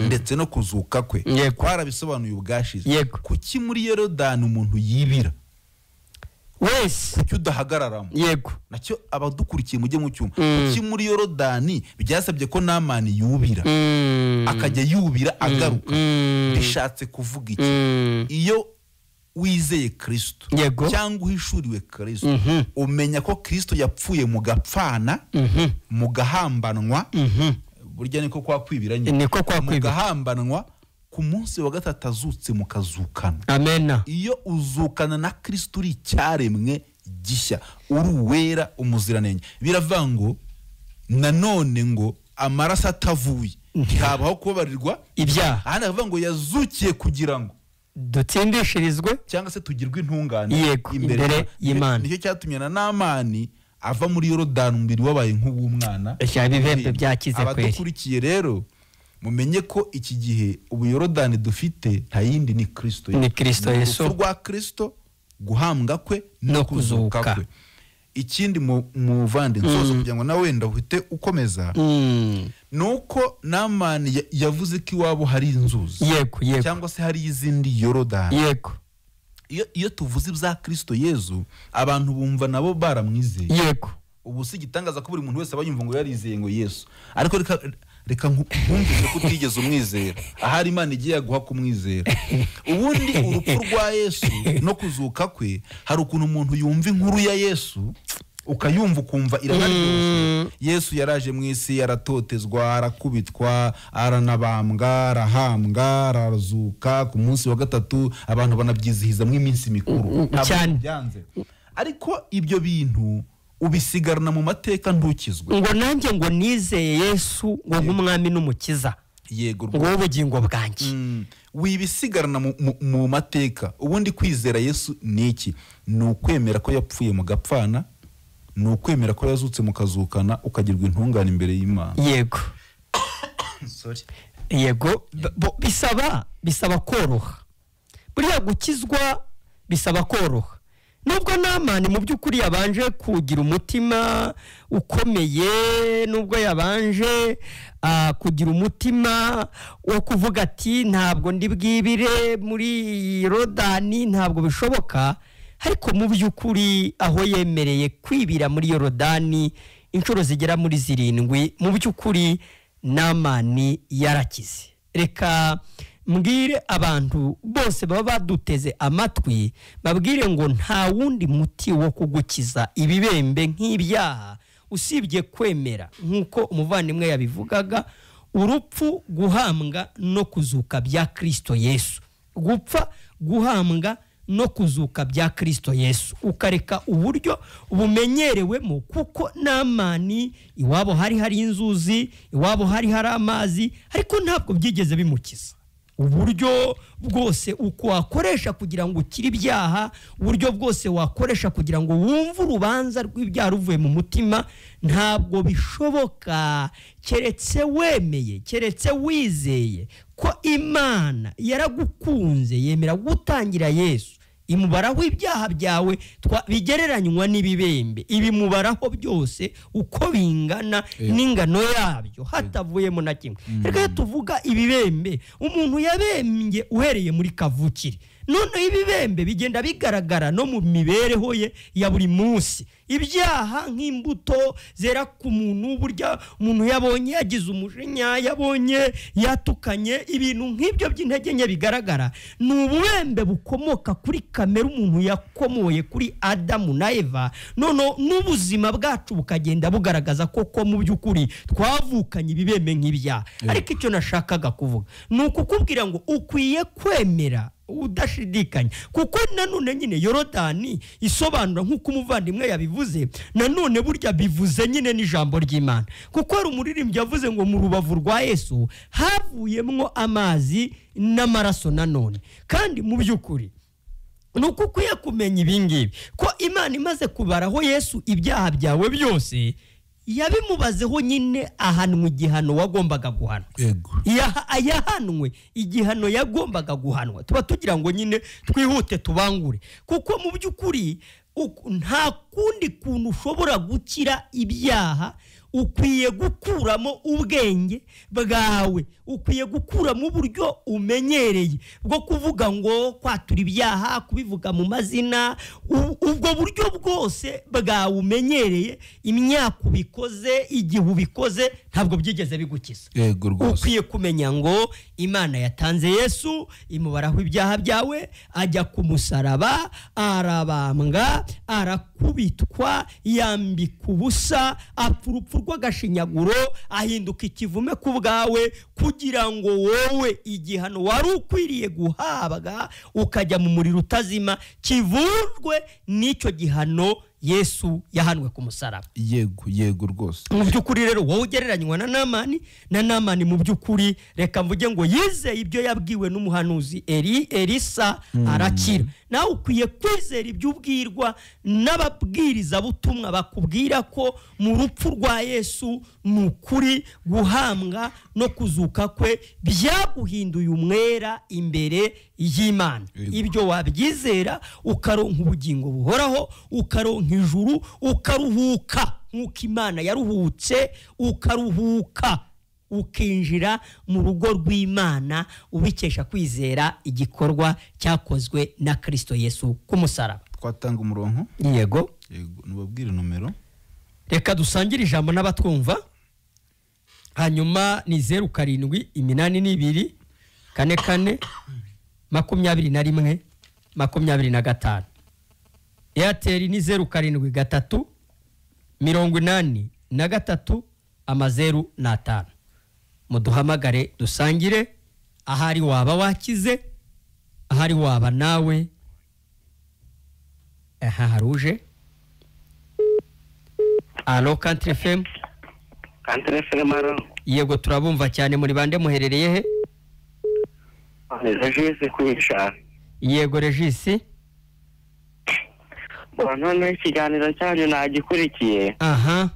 ndetse no kuzuka kwe. Twarabisobanuye ubwashize. Kuki muri Yorodani umuntu yibira wese? Kuki udahagararamo? Yego. Nacyo abadukurikiye mujye mu cyuma. Kuki muri Yorodani byasabye ko Namani yubira, akajya yubira agaruka? Bishatse kuvuga iki? Iyo wizeye Kristo cyangwa uhishuriwe Kristo, umenya ko Kristo yapfuye mu gapfana, mu gahambanwa, burya niko kwa kwibira nyine, niko kwa kwibira, mu gahambanwa, ku munsi wa 3 azutse mukazukana. Amen. Iyo uzukana na Kristo uri icyaremwe gishya, uri uwera umuziranenge. Biravuga ngo nanone ngo amaraso atavuye ntihabaho kubabarirwa ibyaha. Ahandi bakavuga ngo yazukiye kugira ngo dutsindishirizwe cyangwa se tugirwe intungane imbere y'Imana. Nicyo cyatumye na Namani ava muri Yorodani umubiri wabaye nk'uw'umwana. Ibibembe byakize kweri. Abadukurikiye rero mumenye ko iki gihe ubu Yorodani dufite nta yindi ni Kristo. Ni Kristo Yesu. Urupfu rwa Kristo, guhambwa kwe no kuzuka kwe. Ikindi muvandi nsozo kugira ngo nawe wenda uhite ukomeza, nuko Namani yavuze ko iwabo hari inzuzi. Yego yego. Cyangwa se hari izindi Yorodani. Yego. Iyo tuvuze ibya Kristo Yezu abantu bumva nabo baramwizeye. Yego. Ubu si igitangaza ko buri muntu wese aba yumva ngo yarizeye ngo Yesu, ariko reka nkumvise ko utigeze umwizera. Ahari Imana igiye guha kumwizera. Ubundi urupfu rwa Yesu no kuzuka kwe, hari ukuntu umuntu yumva inkuru ya Yesu ukayumva ukumva iranaryoshye. Yesu yaraje mu isi, yaratotezwa, arakubitwa, aranabambwa, arahambwa, arazuka ku munsi wa 3, abantu banabyizihiza mu iminsi mikuru cyane. Ariko ibyo bintu ubisigarana mu mateka ntukizwe. Ngo nanjye ngo nizeye Yesu ngo nk'umwami n'umukiza, yego, ngo ubugingo bwanjye. Wibisigarana mu mateka. Ubundi kwizera Yesu ni iki? Ni ukwemera ko yapfuye mu gapfana, ni ukwemera ko yazutse mu kazukana, ukagirwa intungane imbere y'Imana. Yego. Sorry. Yego, bisaba koroha. Buriya gukizwa bisaba koroha. Nubwo Namani mu by'ukuri yabanje kugira umutima ukomeye, nubwo yabanje kugira umutima wo kuvuga ati ntabwo ndi bwibire muri Yorodani, ntabwo bishoboka, ariko mu by'ukuri aho yemereye kwibira muri Yorodani inshuro zigera muri 7, mu by'ukuri Namani yarakize. Reka Mbwire abantu bose baba baduteze amatwi, babwire ngo nta wundi muti wo kugukiza ibibembe nk'ibyaha usibye kwemera nk'uko umuvandimwe yabivugaga, urupfu, guhambwa no kuzuka bya Kristo Yesu. Gupfa, guhambwa no kuzuka bya Kristo Yesu, ukareka uburyo bumenyerewemo, kuko Namani iwabo hari inzuzi, iwabo hari amazi, ariko ntabwo byigeze bimukiza. Uburyo bwose uko wakoresha kugira ngo ukire ibyaha, uburyo bwose wakoresha kugira ngo wumve urubanza rw'ibyaha ruvuye mu mutima, ntabwo bishoboka keretse wemeye, keretse wizeye ko Imana yaragukunze yemera gutangira Yesu, imubaraho ibyaha byawe bigereranywa n'ibibembe, ibimubaraho byose uko bingana n'ingano yabyo hatavuyemo na kimwe. Reka tuvuga ibibembe, umuntu yabembye uhereye muri kavukire, none ibibembe bigenda bigaragara no mu mibereho ye ya buri munsi. Ibyaha nk'imbuto zera ku muntu, burya umuntu yabonye yagize umujinya, yabonye yatukanye, ibintu nk'ibyo by'intege nke bigaragara ni ububembe bukomoka kuri kamere umuntu yakomoye kuri Adamu na Eva. None n'ubuzima bwacu bukagenda bugaragaza koko mu by'ukuri twavukanye ibibembe nk'ibyaha. Ariko icyo nashakaga kuvuga ni ukukubwira ngo ukwiye kwemera udashidikanya, kuko nanone nyine Yorodani isobanura nk'uko umuvandimwe yabivuze, nanone burya bivuze nyine n'ijambo ry'Imana, kuko hari umuririmbyi yavuze ngo mu rubavu rwa Yesu havuyemwo amazi n'amaraso nanone. Kandi mu by'ukuri ni uko ukwiye kumenya ibingibi, ko Imana imaze kubaraho Yesu ibyaha byawe byose, yabimubazeho nyine ahanwe igihano wagombaga guhanwa. Yahanwe igihano yagombaga guhanwa. Tuba tugira ngo nyine twihute tubangure, kuko mu by'ukuri nta kundi kuntu ushobora gukira ibyaha. Ukwiye gukuramo ubwenge bwawe, ukwiye gukuramo uburyo umenyereye bwo kuvuga ngo kwatura ibyaha, kubivuga mu mazina, ubwo buryo bwose bwawe umenyereye, imyaka ubikoze, igihe ubikoze, ntabwo byigeze bigukiza. Ukwiye kumenya ngo Imana yatanze Yesu, imubaraho ibyaha byawe, ajya ku musaraba, arabambwa, arakubitwa, yambika ubusa, apfa urupfu rw'agashinyaguro, ahinduka ikivume ku bwawe, kugira ngo wowe igihano wari ukwiriye guhabwa ukajya mu muriro utazima kivurwe n'icyo gihano Yesu yahanwe ku musaraba. Yego, yego rwose. Mu by'ukuri rero wowe ugereranywa na Namani, na Namani mu by'ukuri reka mvuge ngo yizeye ibyo yabwiwe n'umuhanuzi Elisa arakira. Nawe ukwiye kwizera ibyo ubwirwa n'ababwiriza butumwa bakubwira ko mu rupfu rwa Yesu ni ukuri guhambwa no kuzuka kwe byaguhinduye umwera imbere y'Imana. Ibyo wabyizera ukaronka ubugingo buhoraho, ukaronka ijuru, ukaruhuka nk'uko Imana yaruhutse, ukaruhuka ukinjira mu rugo rw'Imana ubikesha kwizera igikorwa cyakozwe na Kristo Yesu ku musaraba. Twatanga umurongo? Yego. Yego, nubabwire nomero. Reka dusangire ijambo n'abatwumva. Hanyuma ni 07 82 44 21 25. Airtel ni 073 83 05. Muduhamagare dusangire, ahari waba wakize, ahari waba nawe. Aha haruje. Allo Country FM. Country FM aro. Yego turabumva cyane, muri bande muherereye he? Regis kwisha. Yego Regis. None ikiganiro cyanyu nagikurikiye. Aha.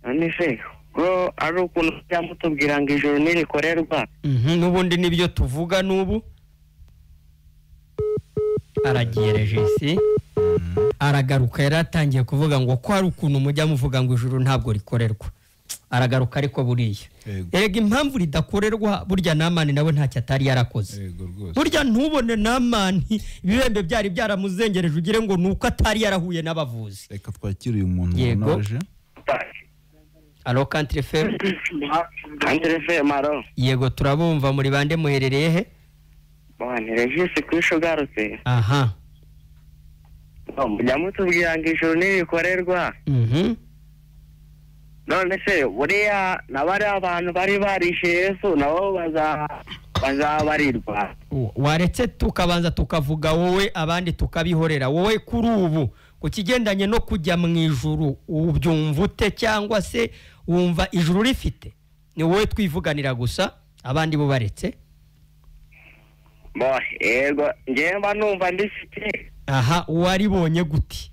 None se ko ari ukuntu byamutubwira ngo ijoro nirikorerwa? N'ubundi nibyo tuvuga n'ubu. Aragiye Regis. Aragaruka, yaratangiye kuvuga ngo ko hari ukuntu mujya muvuga ngo ijuru ntabwo rikorerwa. Aragaruka ariko buriya. Erega impamvu ridakorerwa burya Namani nawe ntacyo atari yarakoze. Burya ntubone Namani ibibembe byari byaramuzengereje ugire ngo nuko atari yarahuye n'abavuzi. Reka twakire uyu muntu naje. Alo Country FM. Country FM, alo. Yego, turabumva. Muri bande, muherereye he? Ni Regis kwisha ugarutse. Aha. Mujya mutubwira ngo ijuru ntibikorerwa. None se buriya na bariya abantu bari barishe Yesu nabo bazabarirwa? Waretse tukabanza tukavuga wowe, abandi tukabihorera. Wowe kuri ubu ku kigendanye no kujya mu ijuru ubyumva ute, cyangwa se wumva ijuru rifite? Ni wowe twivuganira gusa, abandi bo baretse. Yego, njyewe mba numva ndifite. Aha, waribonye gute?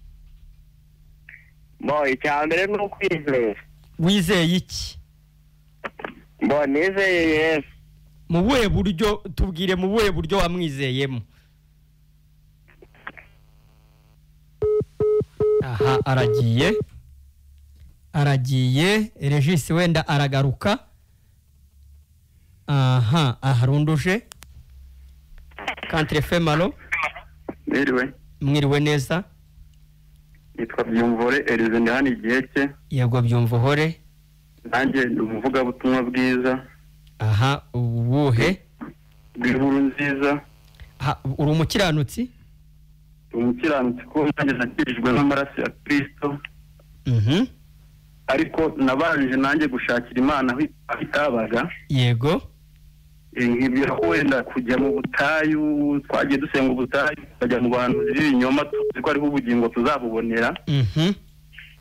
Icya mbere ni ukwizera. Wizeye iki? Nizeye Yesu. Mu buhe buryo? Tubwire mu buhe buryo wamwizeyemo. Aha, aragiye Regis, wenda aragaruka. Aha, aharunduje Country FM. Alo. Mwiriwe. Mwiriwe neza. Nitwa Byumvore Elize, ndi hano Igiheke. Yego Byumvuhore. Nanjye ndi umuvugabutumwa bwiza. Aha, ubuhe? Bw'inkuru nziza. Uri umukiranutsi? Umukiranutsi ko nanjye nakirijwe n'amaraso ya Kristo. Ariko nabanje nanjye gushakira Imana aho itabaga. Yego. Nkibwira ko wenda kujya mu butayu, twagiye dusenga ubutayu, tukajya mu bantu b'ibinyoma tuzi ko ariho ubugingo tuzabubonera.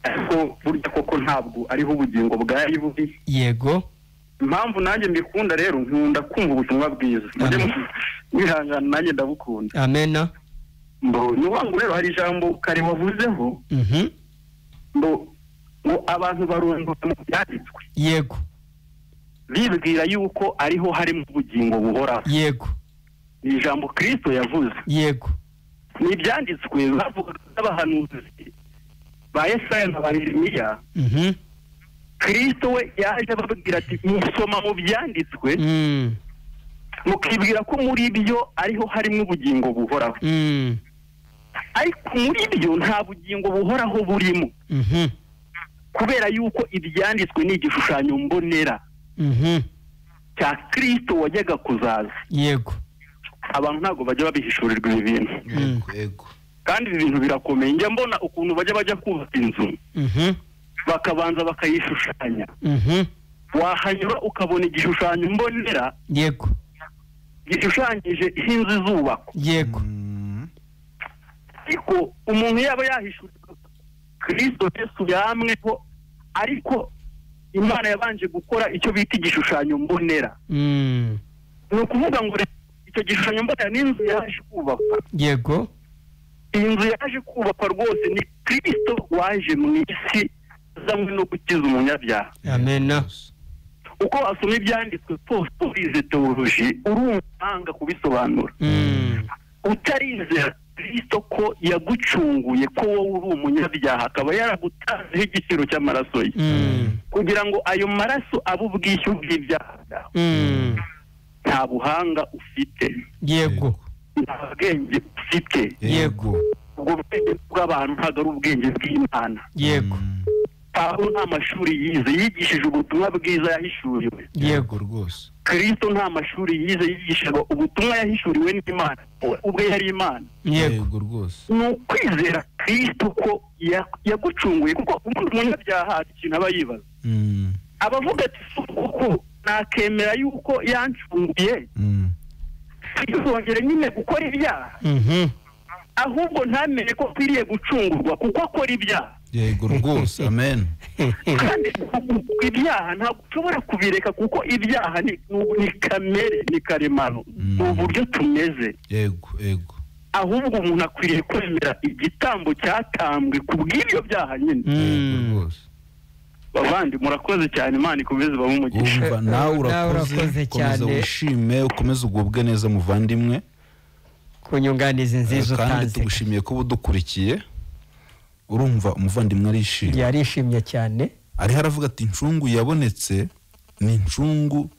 Ariko burya koko ntabwo ariho ubugingo bwari buri. Yego. Impamvu nanjye mbikunda rero, nkunda kumva ubutumwa bwiza. Mujye mwihangana, nanjye ndabukunda. Amena. Mbo ni wangu rero, hari ijambo kare wavuzeho. Mbo ngo abantu barondora mu byanditswe. Yego. Bibwira yuko ariho harimo ubugingo buhoraho. Yego. Ni ijambo Kristo yavuze. Yego. Ni ibyanditswe bavuga n'abahanuzi ba Yesaya na ba Yeremiya. Kristo we yaje ababwira ati musoma mu byanditswe, mukibwira ko muri byo ariho harimo ubugingo buhoraho. Ariko muri byo nta bugingo buhoraho burimo. Kubera yuko ibyanditswe ni igishushanyo mbonera cya Kristo wajyaga kuzaza. Yego. Abantu ntabwo bajya babihishurirwa ibi bintu. Yego. Kandi ibi bintu birakomeye. Njya mbona ukuntu bajya kubaka inzu, bakabanza bakayishushanya. Wahanyura ukabona igishushanyo mbonera. Yego. Gishushanyije inzu zubakwa. Yego. Ariko umuntu yaba yahishurirwa Kristo Yesu yamweho, ariko Imana yabanje gukora icyo bita igishushanyo mbonera. Ni ukuvuga ngo icyo gishushanyo mbonera n'inzu yaje kubakwa. Yego. Inzu yaje kubakwa rwose ni Kristo waje mu isi azanywe no gukiza umunyabyaha. Amena. Uko asoma ibyanditswe urize teoloji, urumva kubisobanura. Utarizera Kristo ko yagucunguye, ko wowe uri umunyabyaha, akaba yaragutanzeho igiciro cy'amaraso ye, kugira ngo ayo maraso abe ubwishyu bw'ibyaha byawe. Nta buhanga ufite. Yego. Nta bwenge ufite. Yego. Ubwo bwenge bw'abantu ntabwo ari ubwenge bw'Imana. Yego. Pawulo nta mashuri yize, yigishije ubutumwa bwiza yahishuriwe. Yego rwose. Kristo nta mashuri yize, yigishije ubutumwa yahishuriwe n'Imana, ubwe yari Imana. Yego rwose. Ni ukwizera Kristo ko yagucunguye, kuko umuntu umunyabyaha ikintu aba yibaza. Abavuga ati kuko nakemera yuko yancunguye, sinzongere nyine gukora ibyaha. Ahubwo ntamenye ko akwiriye gucungurwa kuko akora ibyaha. Yego rwose. Amen. Kandi ibyaha ntabwo ushobora kubireka, kuko ibyaha ni kamere, ni karemano, ni uburyo tumeze. Yego, yego. Ahubwo umuntu akwiriye kwemera igitambo cyatambwe ku bw'ibyo byaha nyine. Yego rwose. Bavandi murakoze cyane, Imana ikomeze ibahe umugisha. Nawe urakoze cyane, wishime, ukomeze ugubwe neza muvandimwe, ku nyunganizi nziza utanze. Kandi tugushimiye ko udukurikiye. Urumva umuvandimwe arishimye. Yarishimye cyane. Ariho aravuga ati incungu yabonetse ni incungu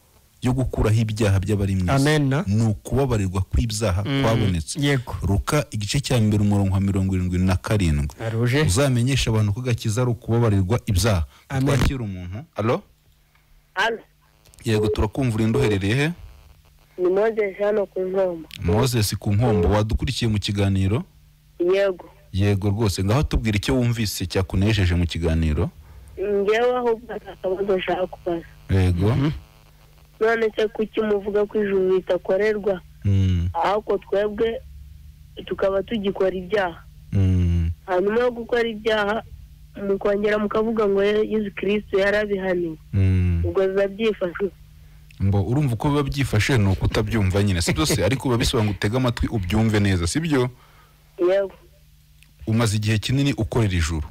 yo gukuraho ibyaha by'abari mu isi. Ni ukubabarirwa kw'ibyaha kwabonetse. Luka igice cya 1 umurongo wa 77. Uzamenyesha abantu ko gakiza ari ukubabarirwa ibyaha. Twakira umuntu. Allo? Allo. Yego, turakumva. Uri ndoherereye he? Ni Moses hano ku Nkombo. Moses ku Nkombo, wadukurikiye mu kiganiro? Yego. Yego rwose, ngaho tubwira icyo wumvise cyakunejeje mu kiganiro. Ngewe ahubwo akabazo nshaka kubaza. Yego. None se kuki muvuga ko ijuru ritakorerwa, ahubwo twebwe tukaba tugikora ibyaha? Hanyuma yo gukora ibyaha mukongera mukavuga ngo Yesu Kristo yarabihaniwe, ubwo biba byifashe? Mbo urumva uko biba byifashe ni uko utabyumva nyine, si byose, ariko biba bisaba ngo utege amatwi ubyumve neza, si byo? Yego. Umaze igihe kinini ukorera ijuru.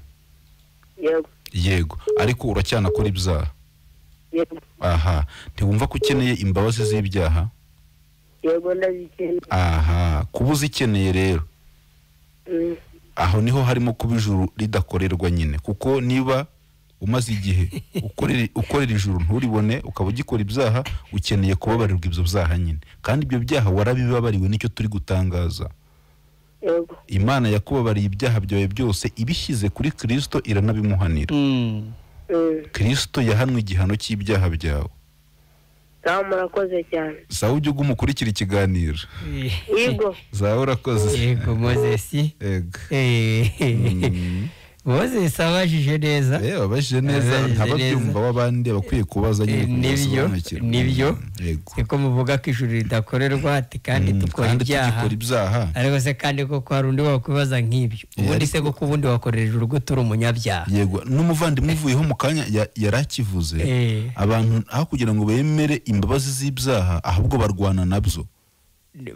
Yego. Yego, ariko uracyanakora ibyaha. Yego. Aha, ntiwumva ko ukeneye imbabazi z'ibyaha? Yego, ndazikeneye. Aha, kuba uzikeneye rero, aho niho harimo kuba ijuru ridakorerwa nyine, kuko niba umaze igihe ukorera ijuru nturibone, ukaba ugikora ibyaha, ukeneye kubabarirwa ibyo byaha nyine, kandi ibyo byaha warabibabariwe, nicyo turi gutangaza. Yego. Imana yakubabariye ibyaha byawe byose ibishyize kuri Kristo, iranabimuhanira. Kristo yahanwe igihano cy'ibyaha byawe. Sawa, murakoze cyane. Sawa, ujye umukurikira ikiganiro. Yego. Sawa, urakoze. Yego Moses. Yego. Moses abajije neza. Abajije neza, ntababyumva w'abandi bakwiye kubaza nyine. Nibyo, nibyo. Niko muvuga ko ijuru ridakorerwa, ati kandi dukora ibyaha. Ariko se kandi koko hari undi wakwibaza nk'ibyo? Ubundi se koko ubundi wakorera ijuru gute uri umunyabyaha? Yego, n'umuvandimwe uvuyeho mu kanya yarakivuze. Abantu aho kugira ngo bemere imbabazi z'ibyaha, ahubwo barwana nabyo.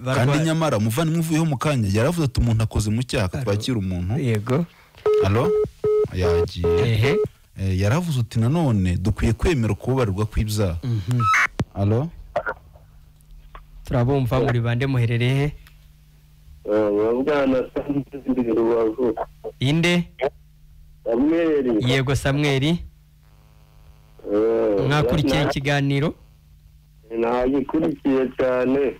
Kandi nyamara umuvandimwe uvuyeho mu kanya yaravuze ati umuntu akoze mu cyaha, twakira umuntu. Yego. Allo? Yagiye. Yaravuze uti nanone dukwiye kwemera kubabarirwa kw'ibyaha. Allo? Turabumva. Muri bande, muherereye he? Bwana Samuel Rubavu. Inde? Samuel. Yego Samuel. Mwakurikiye ikiganiro? Nagikurikiye cyane.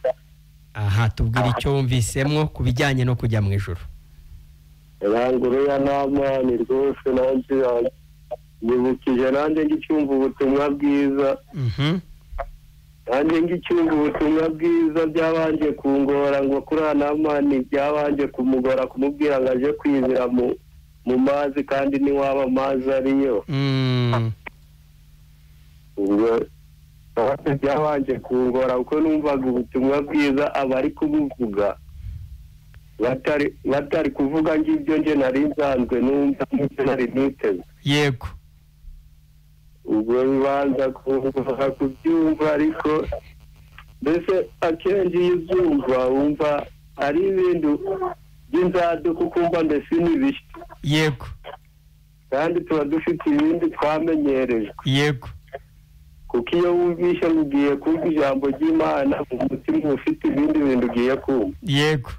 Aha, tubwira icyo wumvisemwo ku bijyanye no kujya mu ijuru. Ranguru ya Namani rwose nanjye nyibukije, nanjye ngicyumva ubutumwa bwiza. Nanjye ngicyumva ubutumwa bwiza byabanje kungora ngo kuri Namani byabanje kumugora kumubwira ngo aje kwibira mu mazi, kandi niwaba amazi ariyo. Ubwo byabanje kungora kuko numvaga ubutumwa bwiza abari kubuvuga batari kuvuga ngibyo nje nari nsanzwe numva n'ibyo nari niteze. Yego. Ubwo bibanza kubyumva, ariko mbese akenshi iyo ubyumva wumva ari ibintu by'inzaduka, ukumva mbese ni bishya. Yego. Kandi tuba dufite ibindi twamenyerejwe. Yego. Kuko iyo wumvishe ugiye kumva ijambo ry'Imana, mu mutima ufite ibindi bintu ugiye kumva. Yego.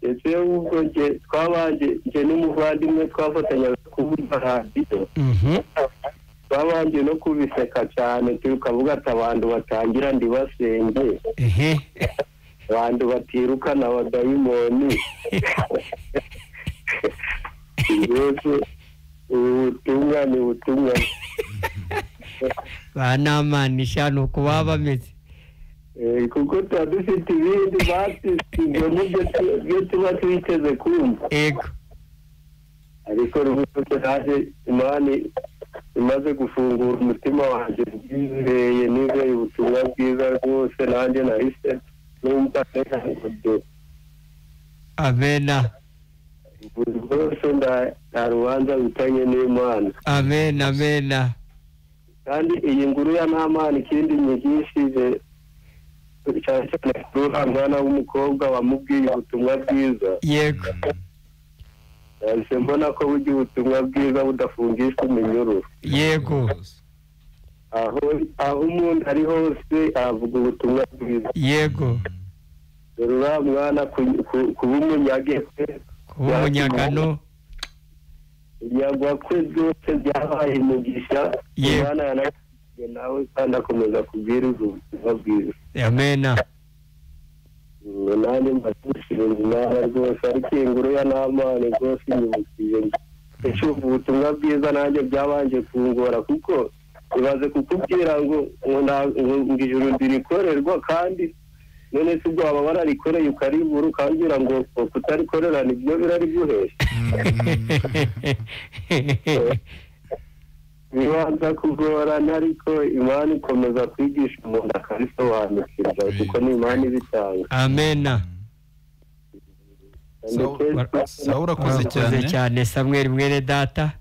Ndetse ubwo nge twabanje nge n'umuvandimwe twafatanyaga kumva radiyo, twabanje no kubiseka cyane, tukavuga ati abantu batangira ndibasenge, abantu batirukana abadayimoni. Rwose ubutumwa ni ubutumwa. Ba Namani sha ni uko baba bameze. Kuko tuba dufite ibindi batisize n'ibyo tuba twiteze kumva. Yego. Ariko rwose naje Imana imaze gufungura umutima wanjye, nizeye nizeye ubutumwa bwiza rwose, nanjye nahise numva neza. Amena. Rwose nta rubanza rutanye n'Imana. Amena, amena. Kandi iyi nguru ya Namani ikindi nyigishije cyane cyane kuri uriya mwana w'umukobwa wamubwiye ubutumwa bwiza. Yego. Nahise mbona ko burya ubutumwa bwiza budafungishwa iminyururu. Yego. Aho umuntu ari hose avuga ubutumwa bwiza. Yego. Dore uriya mwana kuba umunyage kwe, kuba umunyagano, yagwa kwe byose byabaye umugisha. Imana Nawe kandi akomeza kubwiriza ubutumwa bwiza. Amena. Nanjye mbashimira Imana rwose, ariko iyi nkuru ya Namani rwose inyibukije nshyuva ubutumwa bwiza, nanjye byabanje kungora kuko ibaze kukubwira ngo ijuru ndirikorerwa, kandi none se ubwo waba wararikoreye ukaribura ukambwira ngo kutarikorera nibyo birariguhesha. Bibanza kugorana, ariko Imana ikomeza kwigisha umuntu akabisobanukirwa kuko ni Imana ibitanga. Amena. Sawa, urakoze cyane Samuel mwene data.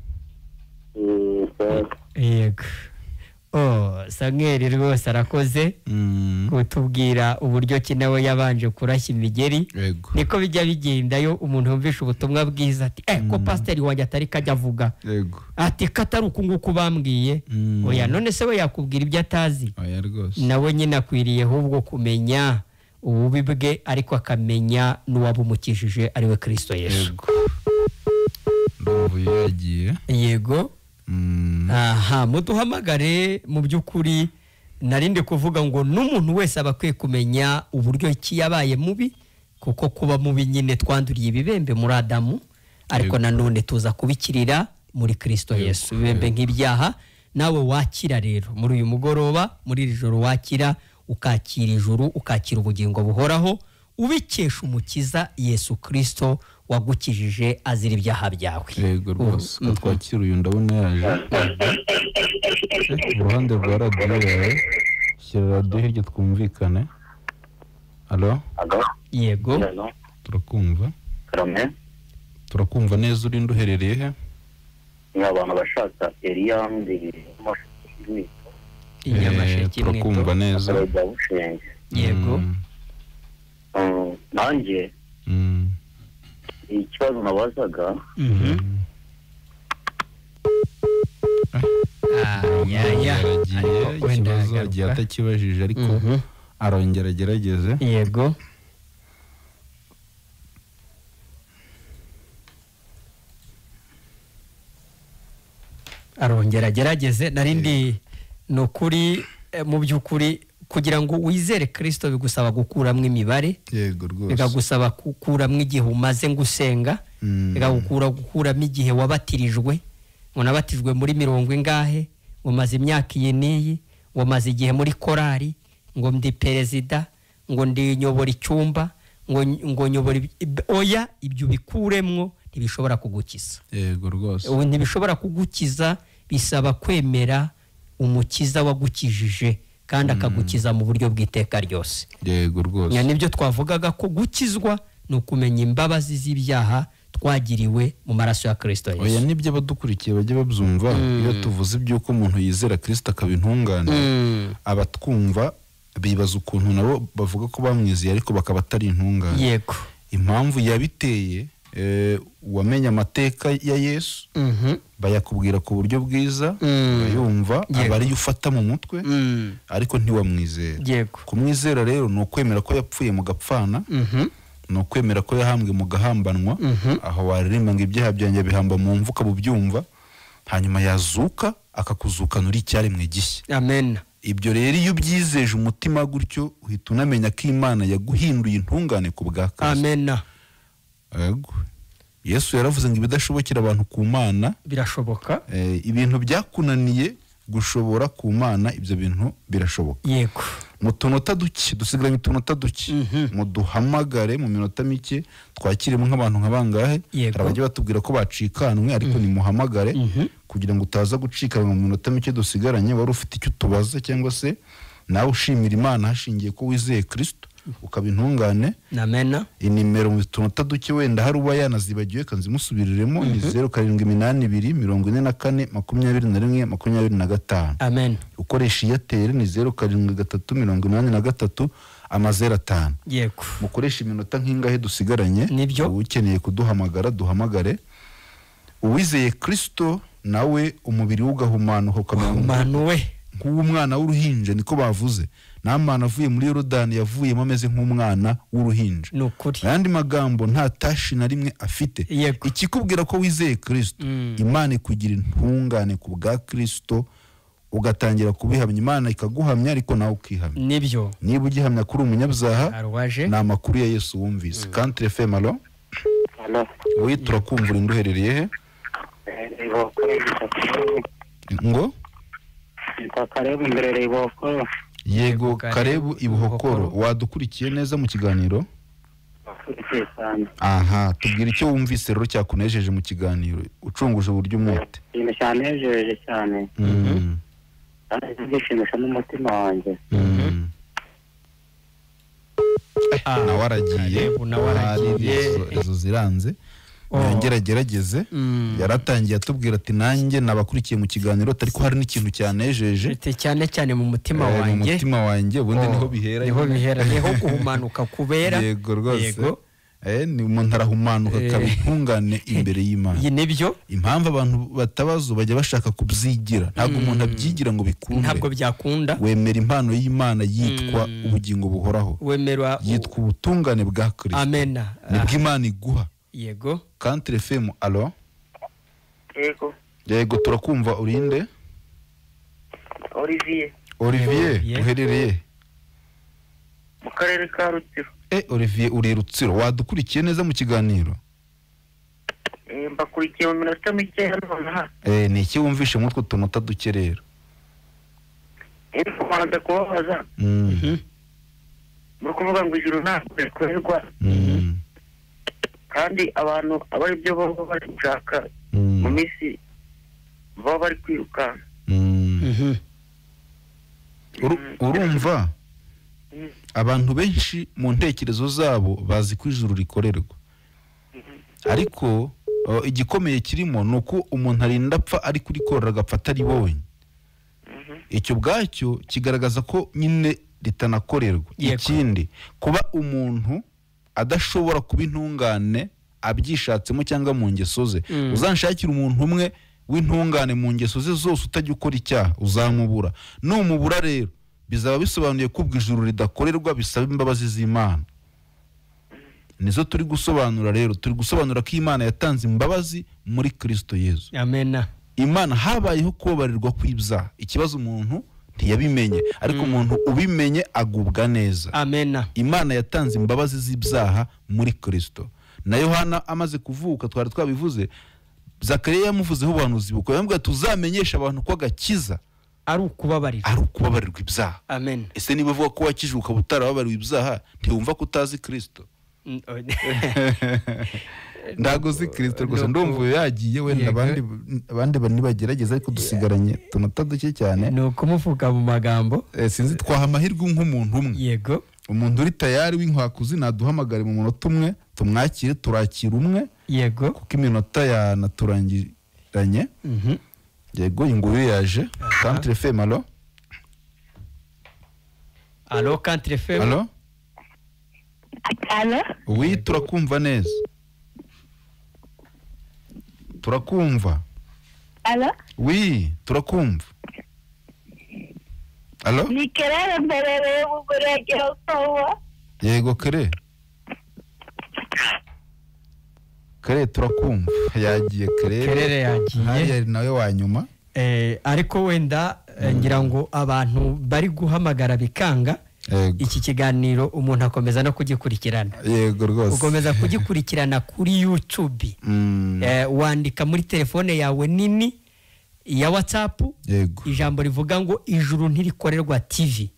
Yego. Oh, Samuel rwose arakoze kutubwira uburyo ki nawe yabanje kurashya imigeri. Niko bijya bigenda yo umuntu yumvisha ubutumwa bwiza ati ko pasiteri wanjye atari kajya avuga, ati katari uku nguku bambwiye. Oya, none se we yakubwira ibyo atazi? Nawe nyine akwiriye ahubwo kumenya ububi bwe, ariko akamenya n'uwabumukijije ari we Kristo Yesu. Yego. Aha, muduhamagare. Mu by'ukuri narinde kuvuga ngo n'umuntu wese aba akwiye kumenya uburyo ki yabaye mubi, kuko kuba mubi nyine twanduriye ibibembe muri Adamu, ariko nanone tuza kubikirira muri Kristo Yesu. Ibibembe nk'ibyaha nawe wakira rero muri uyu mugoroba, muri iri joro wakira, ukakira ijuru, ukakira ubugingo buhoraho ubikesha umukiza Yesu Kristo wagukijije azira ibyaha byawe. Yego rwose, ko twakira uyu ndabona yaje. Uruhande rwa radiyo yawe, shyira radiyo hirya twumvikane. Alo? Yego. Turakumva. Turakumva neza. Urinde uherereye he? Ni abantu bashaka Eliya ndi Turakumva neza. Yego. Nanjye ikibazo nabazaga ikibazo agiye atakibajije, ariko arongera agerageze. Yego. Arongera agerageze. Narindi ni ukuri, mu by'ukuri kugira ngo wizere Kristo bigusaba gukuramo imibare. Yego rwose. Bikagusaba gukuramo igihe umaze ngusenga, bikagukura gukuramo igihe wabatirijwe, ngo nabatijwe muri mirongo ingahe, ngo maze imyaka iyi n'iyi, ngo maze igihe muri korari, ngo ndi perezida, ngo ndi nyobora icyumba, ngo nyobora oya, ibyo bikuremwo ntibishobora kugukiza. Yego rwose. Ntibishobora kugukiza, bisaba kwemera umukiza wagukijije kandi akagukiza mu buryo bw'iteka ryose. Yego rwose. Nibyo twavugaga ko gukizwa ni ukumenya imbabazi z'ibyaha twagiriwe mu maraso ya Kristo Yesu. Oya, nibyo abadukurikiye bajye babyumva. Iyo tuvuze iby'uko umuntu yizera Kristo akaba intungane, abatwumva bibaza ukuntu nabo bavuga ko bamwizeye ariko bakaba atari intungane. Yego. Impamvu yabiteye, wamenya amateka ya Yesu, bayakubwira ku buryo bwiza, urayumva, aba ariyo ufata mu mutwe, ariko ntiwamwizera. Kumwizera rero ni ukwemera ko yapfuye mu gapfana, ni ukwemera ko yahambwe mu gahambanwa, aho waririmba ngo ibyaha byanjye bihamba mu mvuka bubyumva, hanyuma yazuka akakuzukana uri icyaremwe gishya. Amen. Ibyo rero iyo ubyizeje umutima gutyo, uhita unamenya ko Imana yaguhinduye intungane ku bwa Kristo. Amen. Yego. Yesu yaravuze ngo ibidashobokera abantu ku Mana birashoboka. Ibintu byakunaniye gushobora ku Mana, ibyo bintu birashoboka. Yego. Mu tunota duke, dusigaranye utunota duke, muduhamagare mu minota mike, twakiremo nk'abantu nka bangahe. Hari abajya batubwira ko bacikanwe, ariko nimuhamagare kugira ngo utaza gucikanwa mu minota mike dusigaranye. Wari ufite icyo utubaza cyangwa se nawe ushimira Imana hashingiye ko wizeye Kristo ukaba intungane. Amena. Inimero mu tunota duke wenda hari uba yanazibagiwe kanzimusubiriremo, ni 0782 44 21 25. Amen. Ukoresha Airtel ni 0783 05. Yego. Mukoresha iminota nk'ingahe dusigaranye. Ukeneye kuduhamagara duhamagare. Uwizeye Kristo nawe umubiri ugahumanuka ukamera nk'umwana w'uruhinja, niko bavuze. Namana avuye muri Yorodani yavuyemo ameze nk'umwana w'uruhinja. Ayandi magambo nta tashi na rimwe afite. Ikikubwira ko wizeye Kristo, Imana ikugira intungane ku bwa Kristo, Ugatangira kubihamya, Imana ikaguhamya ariko nawe ukihamya. Nibyo. Niba ugihamya kuri umunyabyaha, ni amakuru ya Yesu wumvise. Country FM, allo? Wowe turakumva, uri nduherereye he? Ngo? Karebu mberereye Ibuhokoro. Yego, Karebu Ibuhokoro. Wadukurikiye neza mu kiganiro? Aha, tubwira icyo wumvise rero cyakunejeje mu kiganiro, ucunguje uburyo umwete. Ikintu cyanejeje cyane. Kandi gishimisha n'umutima wanjye. Nawe aragiye, izo ziranze. Yongera gerageze. Yaratangiye atubwira ati nanjye nabakurikiye mu kiganiro, ariko hari n'ikintu cyanejeje cyane cyane mu mutima wanjye. Mu mutima wanjye ubundi niho bihera, niho bihera, niho guhumanuka kubera. Yego rwose. Ni umuntu arahumanuka akaba intungane imbere y'Imana. Nibyo. Impamvu abantu batabazo bajya bashaka kubyigira, ntabwo umuntu abyigira ngo bikunde, ntabwo byakunda. Wemera impano y'Imana yitwa ubugingo buhoraho, wemera yitwa ubutungane bwa Kristo. Amen. Nibwo Imana iguha. Yego. Country FM, allo? Yego. Yego, turakumva, urinde? Olivier. Olivier, uherereye mu karere ka Rutsiro. Olivier uri Rutsiro, wadukurikiye neza mu kiganiro? Mbakurikiye mu minota mike nonaha. Ni iki wumvishe muri utwo tunota duke rero? Kubanza kubabaza. Muri kuvuga ngo ijuru ntabwo rikorerwa. Kandi abantu abari byo baba bari gushaka mu minsi baba bari kwirukanka. Urumva abantu benshi mu ntekerezo zabo bazi ko ijuru rikorerwa, ariko igikomeye kirimo ni uko umuntu arinda apfa ari kurikorera agapfa ataribonye. Icyo bwacyo kigaragaza ko nyine ritanakorerwa. Ikindi, kuba umuntu adashobora kuba intungane abyishatsemo cyangwa mu ngeso ze. Uzanshakira umuntu umwe w'intungane mu ngeso ze zose utajya ukora icyaha, uzamubura. Numubura rero bizaba bisobanuye ko ubwo ijuru ridakorerwa, bisaba imbabazi z'Imana. Nizo turi gusobanura rero, turi gusobanura ko Imana yatanze imbabazi muri Kristo Yesu. Amen. Imana habayeho kubabarirwa kw'ibyaha. Ikibazo umuntu ntiyabimenye, ariko umuntu ubimenye agubwa neza. Amen. Imana yatanze imbabazi z'ibyaha muri Kristo. Na Yohana amaze kuvuka, twari twabivuze, Zakariya yamuvuzeho ubuhanuzi buko, yamubwiye tuzamenyesha abantu ko agakiza ari ukubabarirwa, ari ukubabarirwa ibyaha. Amen. Ese niba uvuga ko wakijwe ukaba utarababariwe ibyaha, ntiwumva ko utazi Kristo? Ndago uzi Kristo rwose. Ndumva yagiye wenda abandi nibagerageza, ariko dusigaranye tunota duke cyane. Ni ukumuvuga mu magambo. Sinzi, twaha amahirwe nk'umuntu umwe. Yego. Umuntu uri tayari w'inkwakuzi naduhamagare mu munota umwe tumwakire, turakira umwe. Yego. Kuko iminota yanaturangiranye. Yego, inguyu yaje. Country FM, allo? Allo, Country FM. Allo? Allo? Oui, turakumva neza. Turakumva. Allo? Oui, turakumva. Allo? Ni Kerere mberereye mu murenge wa Kawa. Yego Kere. Kere turakumva. Yagiye Kerere. Kerere yagiye. Hari nawe wa nyuma. Ariko wenda ngira ngo abantu bari guhamagara bikanga. Iki kiganiro umuntu akomeza no kugikurikirana. Yego rwose. Ukomeza kugikurikirana kuri YouTube. Wandika muri telefone yawe nini ya WhatsApp ijambo rivuga ngo ijuru ntirikorerwa TV.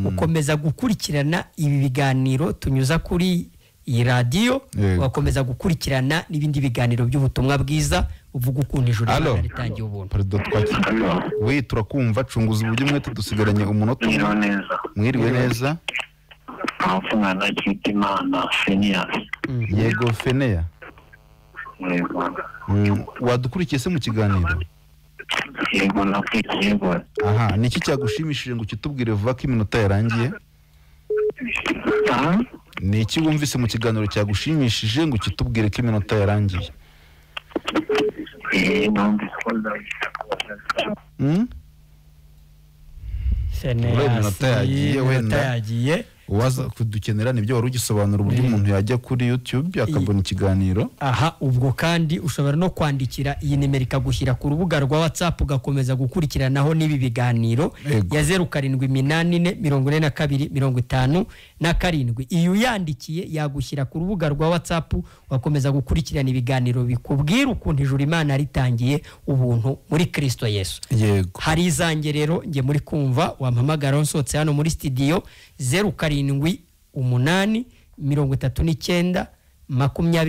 Ukomeza gukurikirana ibi biganiro tunyuza kuri iyi radio, ugakomeza gukurikirana n'ibindi biganiro by'ubutumwa bwiza uvuga ukuntu ijuru ritangiye ubuntu. Pardon, twakira. We turakumva, cunguza uburyo mwete, dusigaranye umunota umwe. Mwiriwe neza. Mwana Kitimana Fenias. Yego Fenea. Wadukurikiye se mu kiganiro? Yego nakurikiye. Aha, ni iki cyagushimishije ngo kitubwire vuba ko iminota yarangiye? Ni iki wumvise mu kiganiro cyagushimishije ngo kitubwire ko iminota yarangiye? Iminota yagiye. Uwaza kudukenera nibyo wari ugisobanura uburyo umuntu yajya kuri YouTube akabona ikiganiro. Aha ubwo kandi ushobora no kwandikira iyi nimero ikagushyira ku rubuga rwa WhatsApp ugakomeza gukurikiranaho n'ibi biganiro ya 0784 42 57. Iyo uyandikiye yagushyira ku rubuga rwa WhatsApp ugakomeza gukurikirana ibiganiro bikubwira ukuntu ijuru Imana ritangiye ubuntu muri Kristo Yesu. Yego. Hari izange rero nge muri kumva wampamagara nsohotse hano muri studio 07 8 39 26 3 3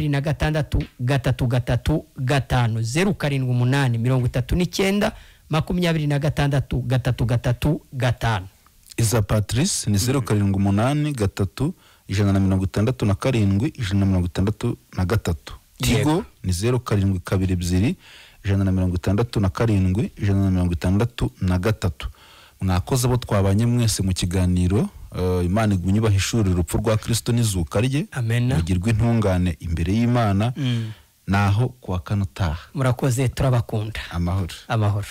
5 0 7 8 39 26 3 3 5. Iza Patrice ni 0 7 8 3 167 163. Tigo ni 0 7 2 167 163. Mwakoze abo twabanye mwese mu kiganiro. Imana igumye ibahishurire urupfu rwa Kristo n'izuka rye, mugirwe intungane imbere y'Imana. Naho kuwa kane utaha. Murakoze, turabakunda. Amahoro. Amahoro.